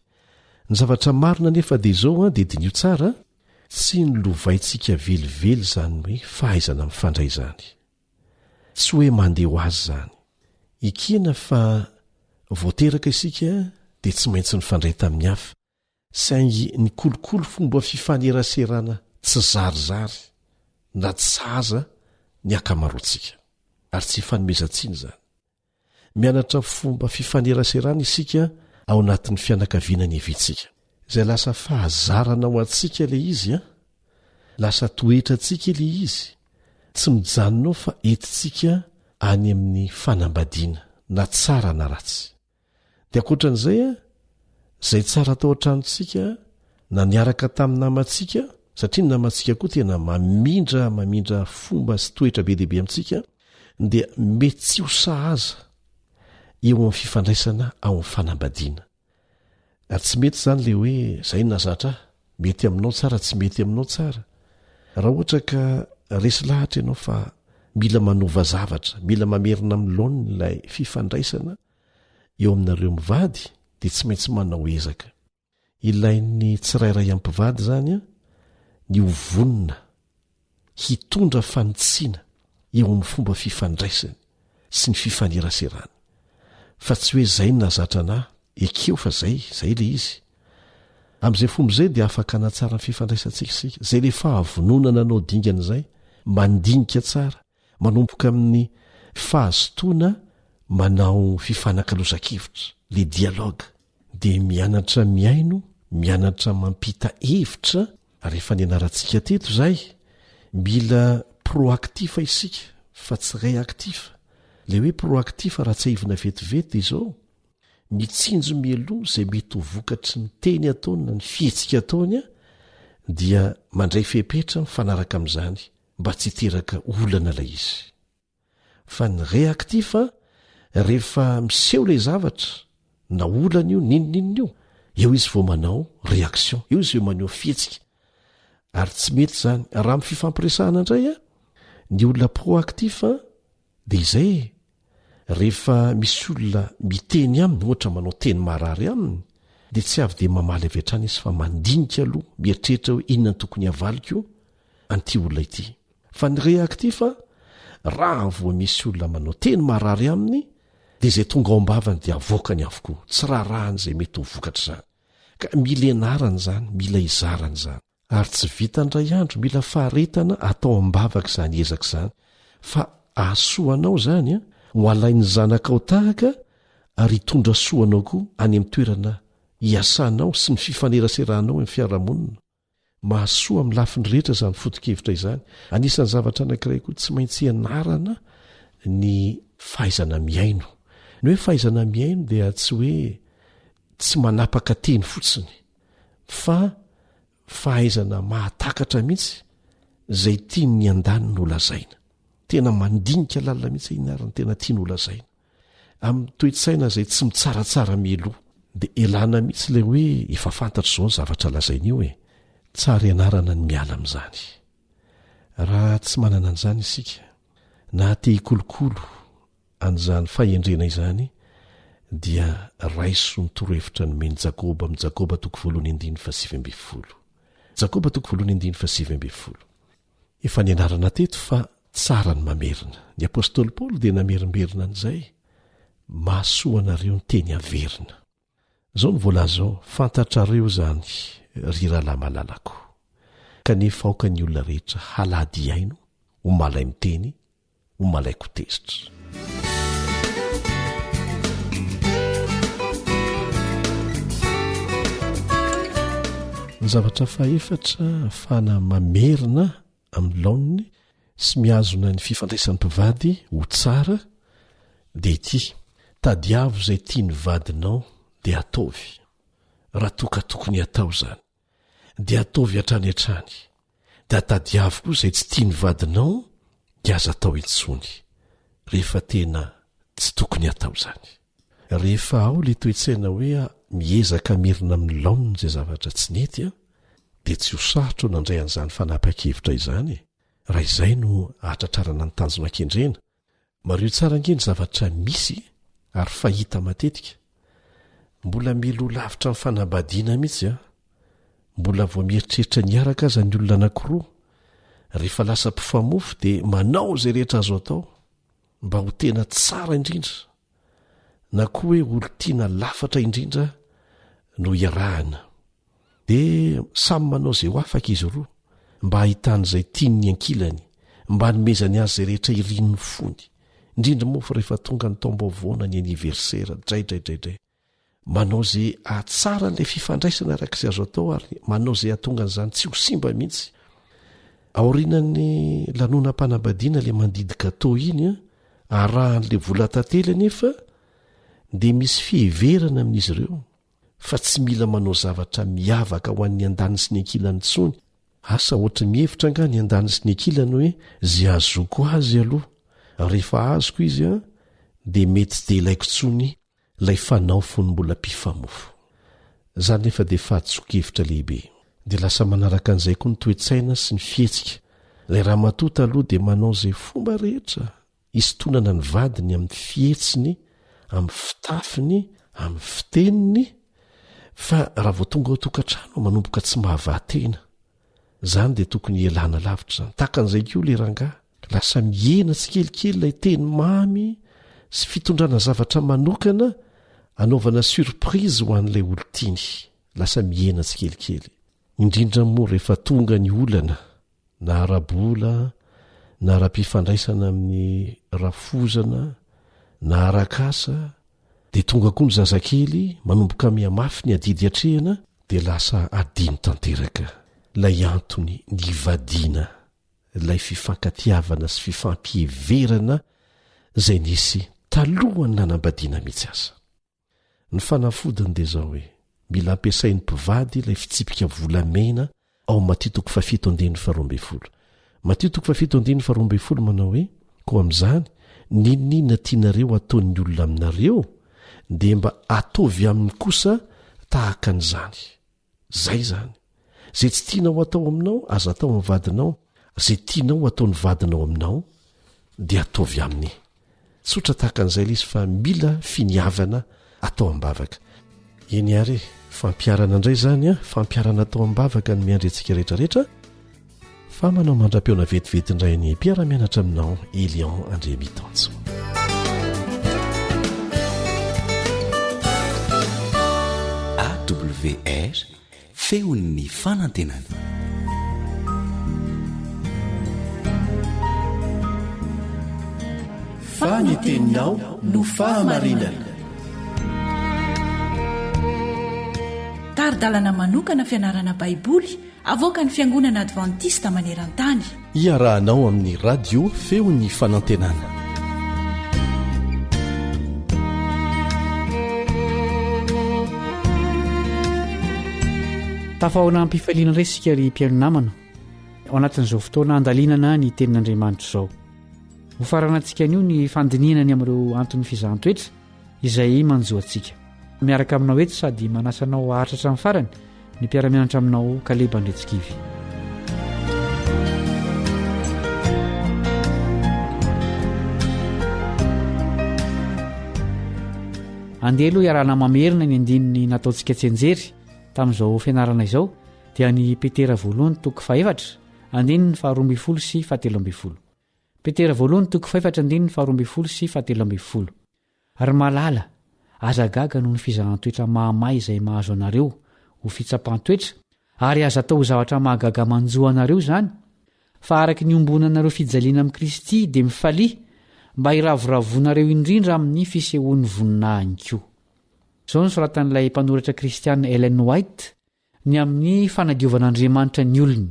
Ny zavatra marina anefa dia izao an, dia diniho tsara, tsy nolovaintsika velively izany hoe fahaizana mifandray izany. Tsy hoe mandeha ho azy izany. Ekena fa vao teraka isika dia tsy maintsy nifandray tamin'ny hafa, saingy nikolokolo fomba fifaneraserana tsy zarizary na tsy sahaza ny ankamaroantsika. Ary tsy ifanomezan-tsiny izany. Mianatra fomba fifaneraserana isika ao anatin'ny fianakaviana niaviantsika. Izay lasa fahazarana ho antsika ilay izy an! Lasa toetrantsika ilay izy. Tsy mijanona ao fa entintsika any amin'ny fanambadiana, na tsara na ratsy. Dia ankoatran'izay an, izay tsara tao an-tranontsika na niaraka tamin'ny namantsika, satria ny namantsika koa tena mamindra mamindra fomba sy toetra be dia be amintsika, dia mety tsy ho sahaza eo amin'ny fifandraisana ao amin'ny fanambadiana. Ary tsy mety izany ilay hoe izay no nahazatra ahy, mety aminao tsara, tsy mety aminao tsara. Raha ohatra ka resy lahatra ianao fa mila manova zavatra, mila mamerina amin'ny laoniny ilay fifandraisana eo aminareo mivady dia tsy maintsy manao ezaka. Ilain'ny tsirairay amin'ny mpivady izany ny ho vonona hitondra fanitsiana eo amin'ny fomba fifandraisany sy ny fifaneraserany, fa tsy hoe izay no nahazatra anà, ekeo fa izay, izay ilay izy. Amin'izay fomba izay dia afaka hanatsara ny fifandraisantsika isika. Izay ilay fahavononana hanao dingana izay, mandinika tsara, manomboka amin'ny fahazotoana manao fifanakalozan-kevitra, le dialogue, dia mianatra mihaino, mianatra mampita hevitra, ary efa nianarantsika teto izay, mila proactif isika fa tsy réactif. Le hoe proactif raha tsiahivina vetivety dia izao, mitsinjo mialoha izay mety ho vokatry ny teny ataony na ny fihetsika ataony dia mandray fepetra mifanaraka amin'izany mba tsy hiteraka olana ilay izy. Fa ny réactif rehefa miseho ilay zavatra na olana io n'inon'inona io, eo izy vao manao réaction, eo izy vao maneho fihetsika. Ary tsy mety izany. Raha amin'ny fifampiresahana indray a, ny olona proactif dia izay e. Rehefa misy olona miteny aminy, ohatra manao teny marary aminy, dia tsy avy dia mamaly avy hatrany izy fa mandinika aloha, mieritreritra hoe inona no tokony havaliko an'ity olona ity. Fa ny réactif, raha vao misy olona manao teny marary aminy, dia izay tonga ao am-bavany dia avoakany avokoa, tsy raharahany izay mety ho vokatr'izany. Ka mila ianarana izany, mila izarana izany. Ary tsy vitan'ny iray andro, mila faharetana atao am-bavaka izany ezaka izany, fa hahasoa anao izany, ho alain'ny zanakao tahaka ary hitondra soa anao koa any amin'ny toerana iasanao sy ny fifaneraseranao amin'ny fiarahamonina. Mahasoa amin'ny lafiny rehetra izany foto-kevitra izany. Anisan'ny zavatra anankiray koa tsy maintsy ianarana ny fahaizana mihaino. Ny hoe fahaizana mihaino dia tsy hoe tsy manapaka teny fotsiny fa fahaizana mahatakatra mihitsy izay tian'ny andaniny holazaina. Tena mandinika lalina mihitsy inona ary ny tena tiany holazaina. Amin'ny toe-tsaina izay tsy mitsaratsara mialoha. Dia elana mihitsy ilay hoe efa fantatro izao ny zavatra lazainy io e. Tsara ianarana ny miala amin'izany. Raha tsy manana an'izany isika, na te hikolokolo an'izany fahendrena izany, dia raiso ny torohevitra nomen'i Jakoba amin'i Jakoba toko voalohany andininy fahasivy ambin'ny folo. Jakoba toko voalohany andininy fahasivy ambin'ny folo. Efa nianarana teto fa tsara ny mamerina. Ny apostoly Paoly dia namerimberina an'izay, Mahasoa anareo ny teny averina. Izao no voalaza ao, Fantatrareo izany, ry rahalahy malalako. Kanefa aoka ny olona rehetra halady hihaino, ho malai-miteny, ho malaiko tezitra. Ny zavatra fahefatra ahafahana mamerina amin'ny laoniny sy mihazona ny fifandraisan'ny mpivady ho tsara dia ity, tadiavo izay tian'ny vadinao dia ataovy, raha toa ka tokony hatao izany. Dia ataovy hatrany hatrany. Dia tadiavo koa izay tsy tian'ny vadinao dia aza atao intsony rehefa tena tsy tokony hatao izany. Rehefa ao ilay toe-tsaina hoe miezaka hamerina amin'ny laoniny izay zavatra tsy nety dia tsy ho sarotra ho nandray an'izany fanapahan-kevitra izany e! Raha izay no hahatratrarana ny tanjona kendrena, Mariho tsara ange ny zavatra misy ary fahita matetika. Mbola mialoha lavitra ny fanambadiana mihitsy an! Mbola vao mieritreritra ny hiaraka aza ny olona anankiroa, rehefa lasa mpifamofo dia manao izay rehetra azo atao mba ho tena tsara indrindra. na koa hoe olon-tiana lafatra indrindra no iarahana. Dia samy manao izay ho afaka izy roa mba hahitany izay tian'ny ankilany, mba hanomezany azy izay rehetra irin'ny fony, indrindra moa fa rehefa tonga ny taom-baovao na ny anniversaire, draidraidraidray. Manao izay hahatsara an'ilay fifandraisana araka izay azo atao ary manao izay hahatonga an'izany tsy ho simba mihitsy. Aorianan'ny lanonam-panambadiana ilay mandidy gateau iny, arahan'ilay vola tantely anefa dia misy fiheverana amin'izy ireo fa tsy mila manao zavatra miavaka ho an'ny andaniny sy ny ankilany intsony. Asa ohatry ny mihevitra angaha ny andaniny sy ny ankilany hoe izay ahazoako azy aloha, rehefa azoko izy an, dia mety tsy dia ilaiko intsony ilay fanao fony mbola mpifamofo. Izany nefa dia fahadisoan-kevitra lehibe. Dia lasa manaraka an'izay koa ny toe-tsaina sy ny fihetsika. Ilay ramatoa taloha dia manao izay fomba rehetra hisintonana ny vadiny amin'ny fihetsiny, amin'ny fitafiny, amin'ny fiteniny, fa raha vao tonga ao an-tokantrano manomboka tsy mahavaha tena. Izany dia tokony hialana lavitra izany. Tahaka an'izay koa ilay rangahy. Lasa mihena tsikelikely ilay teny mamy sy fitondrana zavatra manokana anaovana surprise ho an'ilay olon-tiany. Lasa mihena tsikelikely. Indrindra moa rehefa tonga ny olana na ara-bola na ara-pifandraisana amin'ny rafozana na arak'asa dia tonga koa ny zazakely manomboka mihamafy ny adidy atrehina dia lasa adino tanteraka ilay antony nivadiana ilay fifankatiavana sy fifampiheverana izay nisy talohan'ny nanambadiana mihitsy aza. Ny fanafodiny dia izao hoe, mila ampiasain'ny mpivady ilay fitsipika volamena ao amin'ny Matio toko fahafito andininy faharoa ambin'ny folo. Matio toko fahafito andininy faharoa ambin'ny folo manao hoe, Koa amin'izany, n'inon'inona tianareo hataon'ny olona aminareo, dia mba ataovy aminy kosa tahaka an'izany. Zay izany. Izay tsy tianao hatao aminao, aza atao amin'ny vadinao, izay tianao hataon'ny vadinao aminao, dia ataovy aminy. Tsotra tahaka an'izay ilay izy fa mila finiavana atao am-bavaka. Eny ary e, fampiharana indray izany an, fampiharana atao am-bavaka no miandry antsika rehetra rehetra, fa manao mandra-pihaona vetivety indray ny mpiara-mianatra aminao Elion Andriamitanjo. AWR, feon'ny fanantenana. Fa ny teninao no fahamarinana. Tari-dalana manokana fianarana Baiboly Avoakan'ny Fiangonana Advantista maneran-tany. Iarahanao amin'ny Radio Feon'ny Fanantenana. Tafahaona am-pifaliana indray isika ry mpihaino namana, ao anatin'izao fotoana handalinana ny Tenin'Andriamanitra izao. Hofaranantsika anio ny fandinihana ny amin'ireo anton'ny fizahan-toetra izay manjo antsika. Miaraka aminao eto sady manasa anao haharitra hatramin'ny farany ny mpiara-mianatra aminao Kaleba Andretsikivy. Andeha aloha iarahana mamerina ny andininy nataontsika tsianjery tamin'izao fianarana izao dia ny Petera voalohany toko fahefatra andininy faharoa ambin'ny folo sy fahatelo ambin'ny folo. Petera voalohany toko fahefatra andininy faharoa ambin'ny folo sy fahatelo ambin'ny folo. Ry malala, aza gaga noho ny fizahan-toetra mahamay izay mahazo anareo ho fitsapan-toetra, ary aza atao ho zavatra mahagaga manjo anareo izany, fa araka ny iombonanareo fijaliana amin'i Kristy dia mifalia, mba hiravoravoanareo indrindra amin'ny fisehoan'ny voninahiny koa. Izao no soratan'ilay mpanoratra kristiana Ellen White ny amin'ny fanadiovan'Andriamanitra ny olony.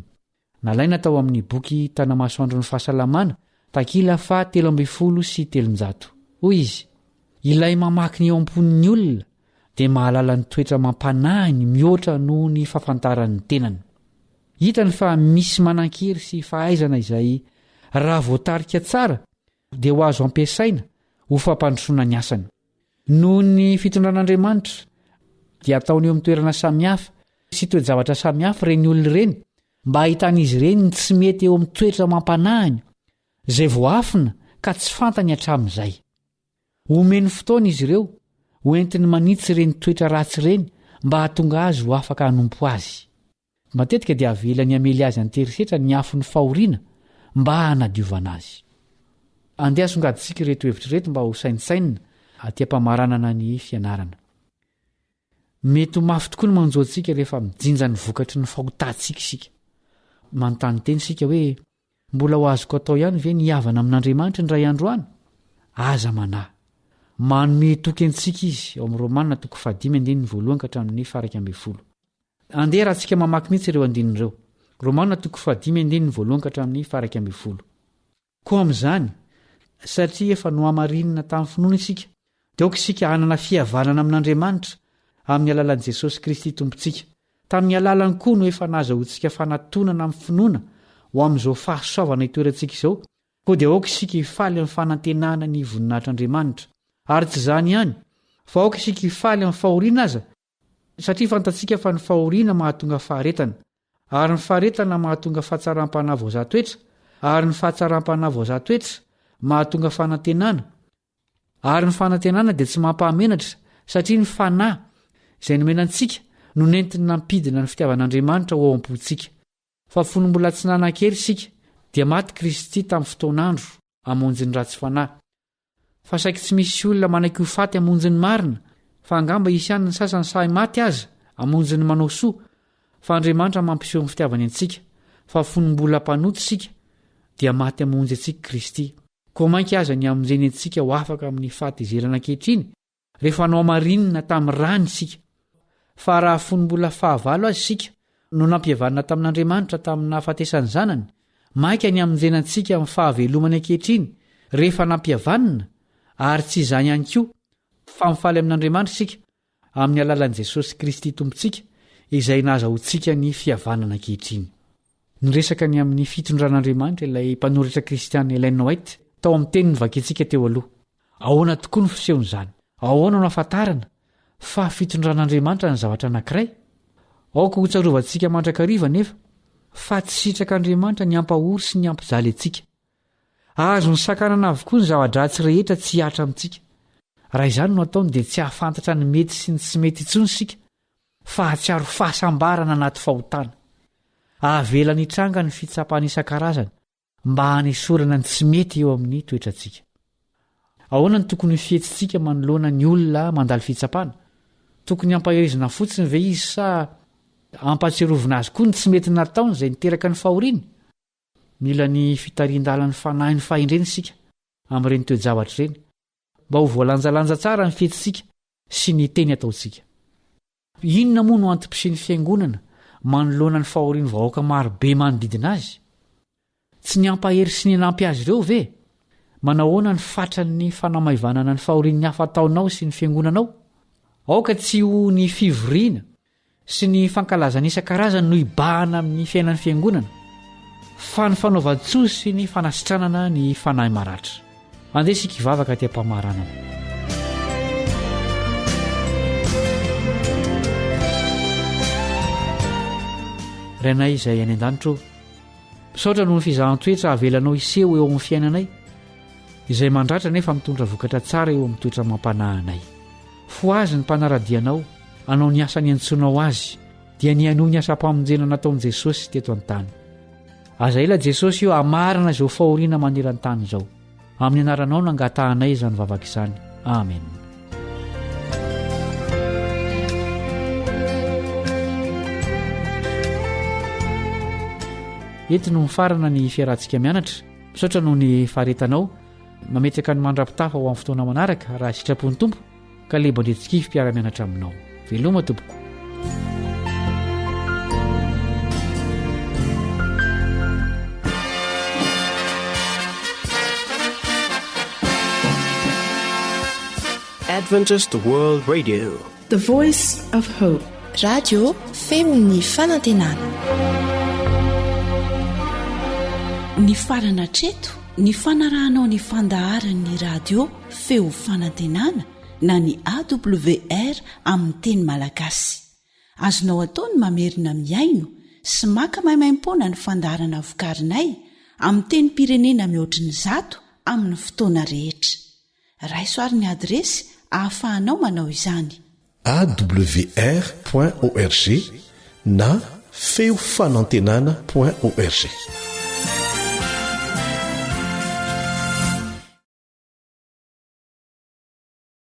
Nalaina tao amin'ny boky Tanamasoandron'ny Fahasalamana, takila faha 313. Hoy izy, Ilay mamaky ny ao am-pon'ny olona dia mahalala ny toetra amam-panahiny mihoatra noho ny fahafantarany ny tenany. Hitany fa misy manan-kery sy fahaizana izay, raha voatarika tsara, dia ho azo ampiasaina ho fampandrosoana ny asany. Noho ny fitondran'Andriamanitra, dia ataony eo amin'ny toerana samihafa sy toe-javatra samihafa ireny olona ireny mba hahitan'izy ireny ny tsy mety eo amin'ny toetra amam-panahiny, izay voaafina ka tsy fantany hatramin'izay. Omeny fotoana izy ireo hoentiny manitsy ireny toetra ratsy ireny mba hahatonga azy ho afaka hanompo azy. Matetika dia avelany hamely azy an-terisetra ny afon'ny fahoriana mba hanadiovana azy. Andeha asongadintsika ireto hevitra ireto mba ho saintsainina. aty am-pamaranana ny fianarana. Mety ho mafy tokoa ny manjo antsika rehefa mijinja ny vokatry ny fahotantsika isika. Manontany tena isika hoe, 'Mbola ho azoko atao ihany ve ny hihavana amin'Andriamanitra indray andro any? Aza manahy. Manome toky antsika izy, ao amin'ny Romana toko fahadimy andininy voalohany ka hatramin'ny faha-11. Andeha raha tsika mamaky mihitsy ireo andininy ireo. Romana toko fahadimy andininy voalohany ka hatramin'ny faha-11. Koa amin'izany, satria efa nohamarinina tamin'ny finoana isika, dia aoka isika hanana fihavanana amin'Andriamanitra amin'ny alalan'i Jesosy Kristy Tompontsika. Tamin'ny alalany koa no efa nahazahoantsika fanatonana amin'ny finoana ho amin'izao fahasoavana itoerantsika izao, koa dia aoka isika hifaly amin'ny fanantenana ny voninahitr'Andriamanitra. Ary tsy izany ihany, fa aoka isika hifaly amin'ny fahoriana aza, Satria fantatsika fa ny fahoriana mahatonga faharetana, ary ny faharetana mahatonga fahatsaram-panahy voazaha toetra, ary ny fahatsaram-panahy voazaha toetra mahatonga fanantenana, ary ny fanantenana dia tsy mampahamenatra, satria ny Fanahy, izay nomena antsika, no nentiny nampidina ny fitiavan'Andriamanitra ho ao am-pontsika. Fa fony mbola tsy nanan-kery isika, dia maty Kristy tamin'ny fotoan'andro hamonjy ny ratsy fanahy. Fa saiky tsy misy olona manaiky ho faty hamonjy ny marina, fa angamba hisy ihany ny sasany sahy maty aza hamonjy ny manao soa, fa Andriamanitra mampiseho ny fitiavany antsika, fa fony mbola mpanota isika, dia maty hamonjy antsika Kristy. Koa mainka aza ny hamonjeny antsika ho afaka amin'ny fahatezerana ankehitriny, rehefa nohamarinina tamin'ny rany isika. Fa raha fony mbola fahavalo aza isika no nampihavanina tamin'Andriamanitra tamin'ny nahafatesan'ny Zanany, mainka ny hamonjena antsika amin'ny fahavelomany ankehitriny rehefa nampihavanina, ary tsy izany ihany koa, fa mifaly amin'Andriamanitra isika amin'ny alalan'i Jesosy Kristy Tompontsika, izay nahazahoantsika ny fihavanana ankehitriny. Niresaka ny amin'ny fitondran'Andriamanitra ilay mpanoratra kristiana Ellen White tao amin'ny teny novakintsika teo aloha. Ahoana tokoa no fisehon'izany? Ahoana no ahafantarana fa fitondran'Andriamanitra ny zavatra anankiray? Aoka hotsarovantsika mandrakariva anefa fa tsy sitrak'Andriamanitra ny hampahory sy ny hampijaly antsika. Azony sakanana avokoa ny zava-dratsy rehetra tsy hihatra amintsika. Raha izany no ataony dia tsy hahafantatra ny mety sy ny tsy mety intsony isika fa hahatsiaro fahasambarana anaty fahotana. Avelany hitranga ny fitsapana isan-karazany mba hanesorana ny tsy mety eo amin'ny toetrantsika. Ahoana no tokony ho fihetsitsika manoloana ny olona mandalo fitsapana? Tokony hampaherezina fotsiny ve izy sa hampahatsiarovina azy koa ny tsy mety nataony izay niteraka ny fahoriany? Mila ny fitarihin-dalan'ny fanahin'ny fahendrena isika amin'ireny toe-javatra ireny, mba ho voalanjalanja tsara ny fihetsitsika sy ny teny ataontsika. Inona moa no antom-pisian'ny fiangonana manoloana ny fahorian'ny vahoaka maro be manodidina azy? Tsy ny hampahery sy ny hanampy azy ireo ve? Manahoana ny fatran'ny fanamaivanana ny fahorian'ny hafa ataonao sy ny fiangonanao? Aoka tsy ho ny fivoriana sy ny fankalazana isan-karazany no hibahana amin'ny fiainan'ny fiangonana, fa ny fanaovan-tsoa sy ny fanasitranana ny fanahy maratra. Andeha isika hivavaka aty am-pamaranana. Rainay izay any an-danitra ô, misaotra noho ny fizahan-toetra avelanao hiseho eo amin'ny fiainanay, izay mandratra nefa mitondra vokatra tsara eo amin'ny toetra amam-panahy anay. Fohazy ny mpanara-dia anao hanao ny asa niantsoanao azy, dia ny hanohy ny asam-pamonjena nataon'i Jesosy teto an-tany. Aza ela Jesosy io hamarana izao fahoriana maneran-tany izao. Amin'ny anaranao no angatahanay izany vavaka izany. Amen. Eto no mifarana ny fiarahantsika mianatra. Misaotra noho ny faharetanao. Mametraka ny mandra-pitafa ho amin'ny fotoana manaraka raha sitrapon'ny Tompo. Kalebo Andriantsikivy mpiara-mianatra aminao. Veloma tompoko. Adventist World Radio. The Voice of Hope. Radio feon'ny fanantenana. Nifarana hatreto ny fanarahanao ny fandaharan'ny radio Feo Fanantenana na ny AWR amin'ny teny malagasy. Azonao atao ny mamerina mihaino sy maka maimaimpoana ny fandaharana vokarinay amin'ny tenim-pirenena mihoatry ny zato amin'ny fotoana rehetra. Raiso ary ny adiresy ahafahanao manao izany. Awr point org na feo fanantenana point org.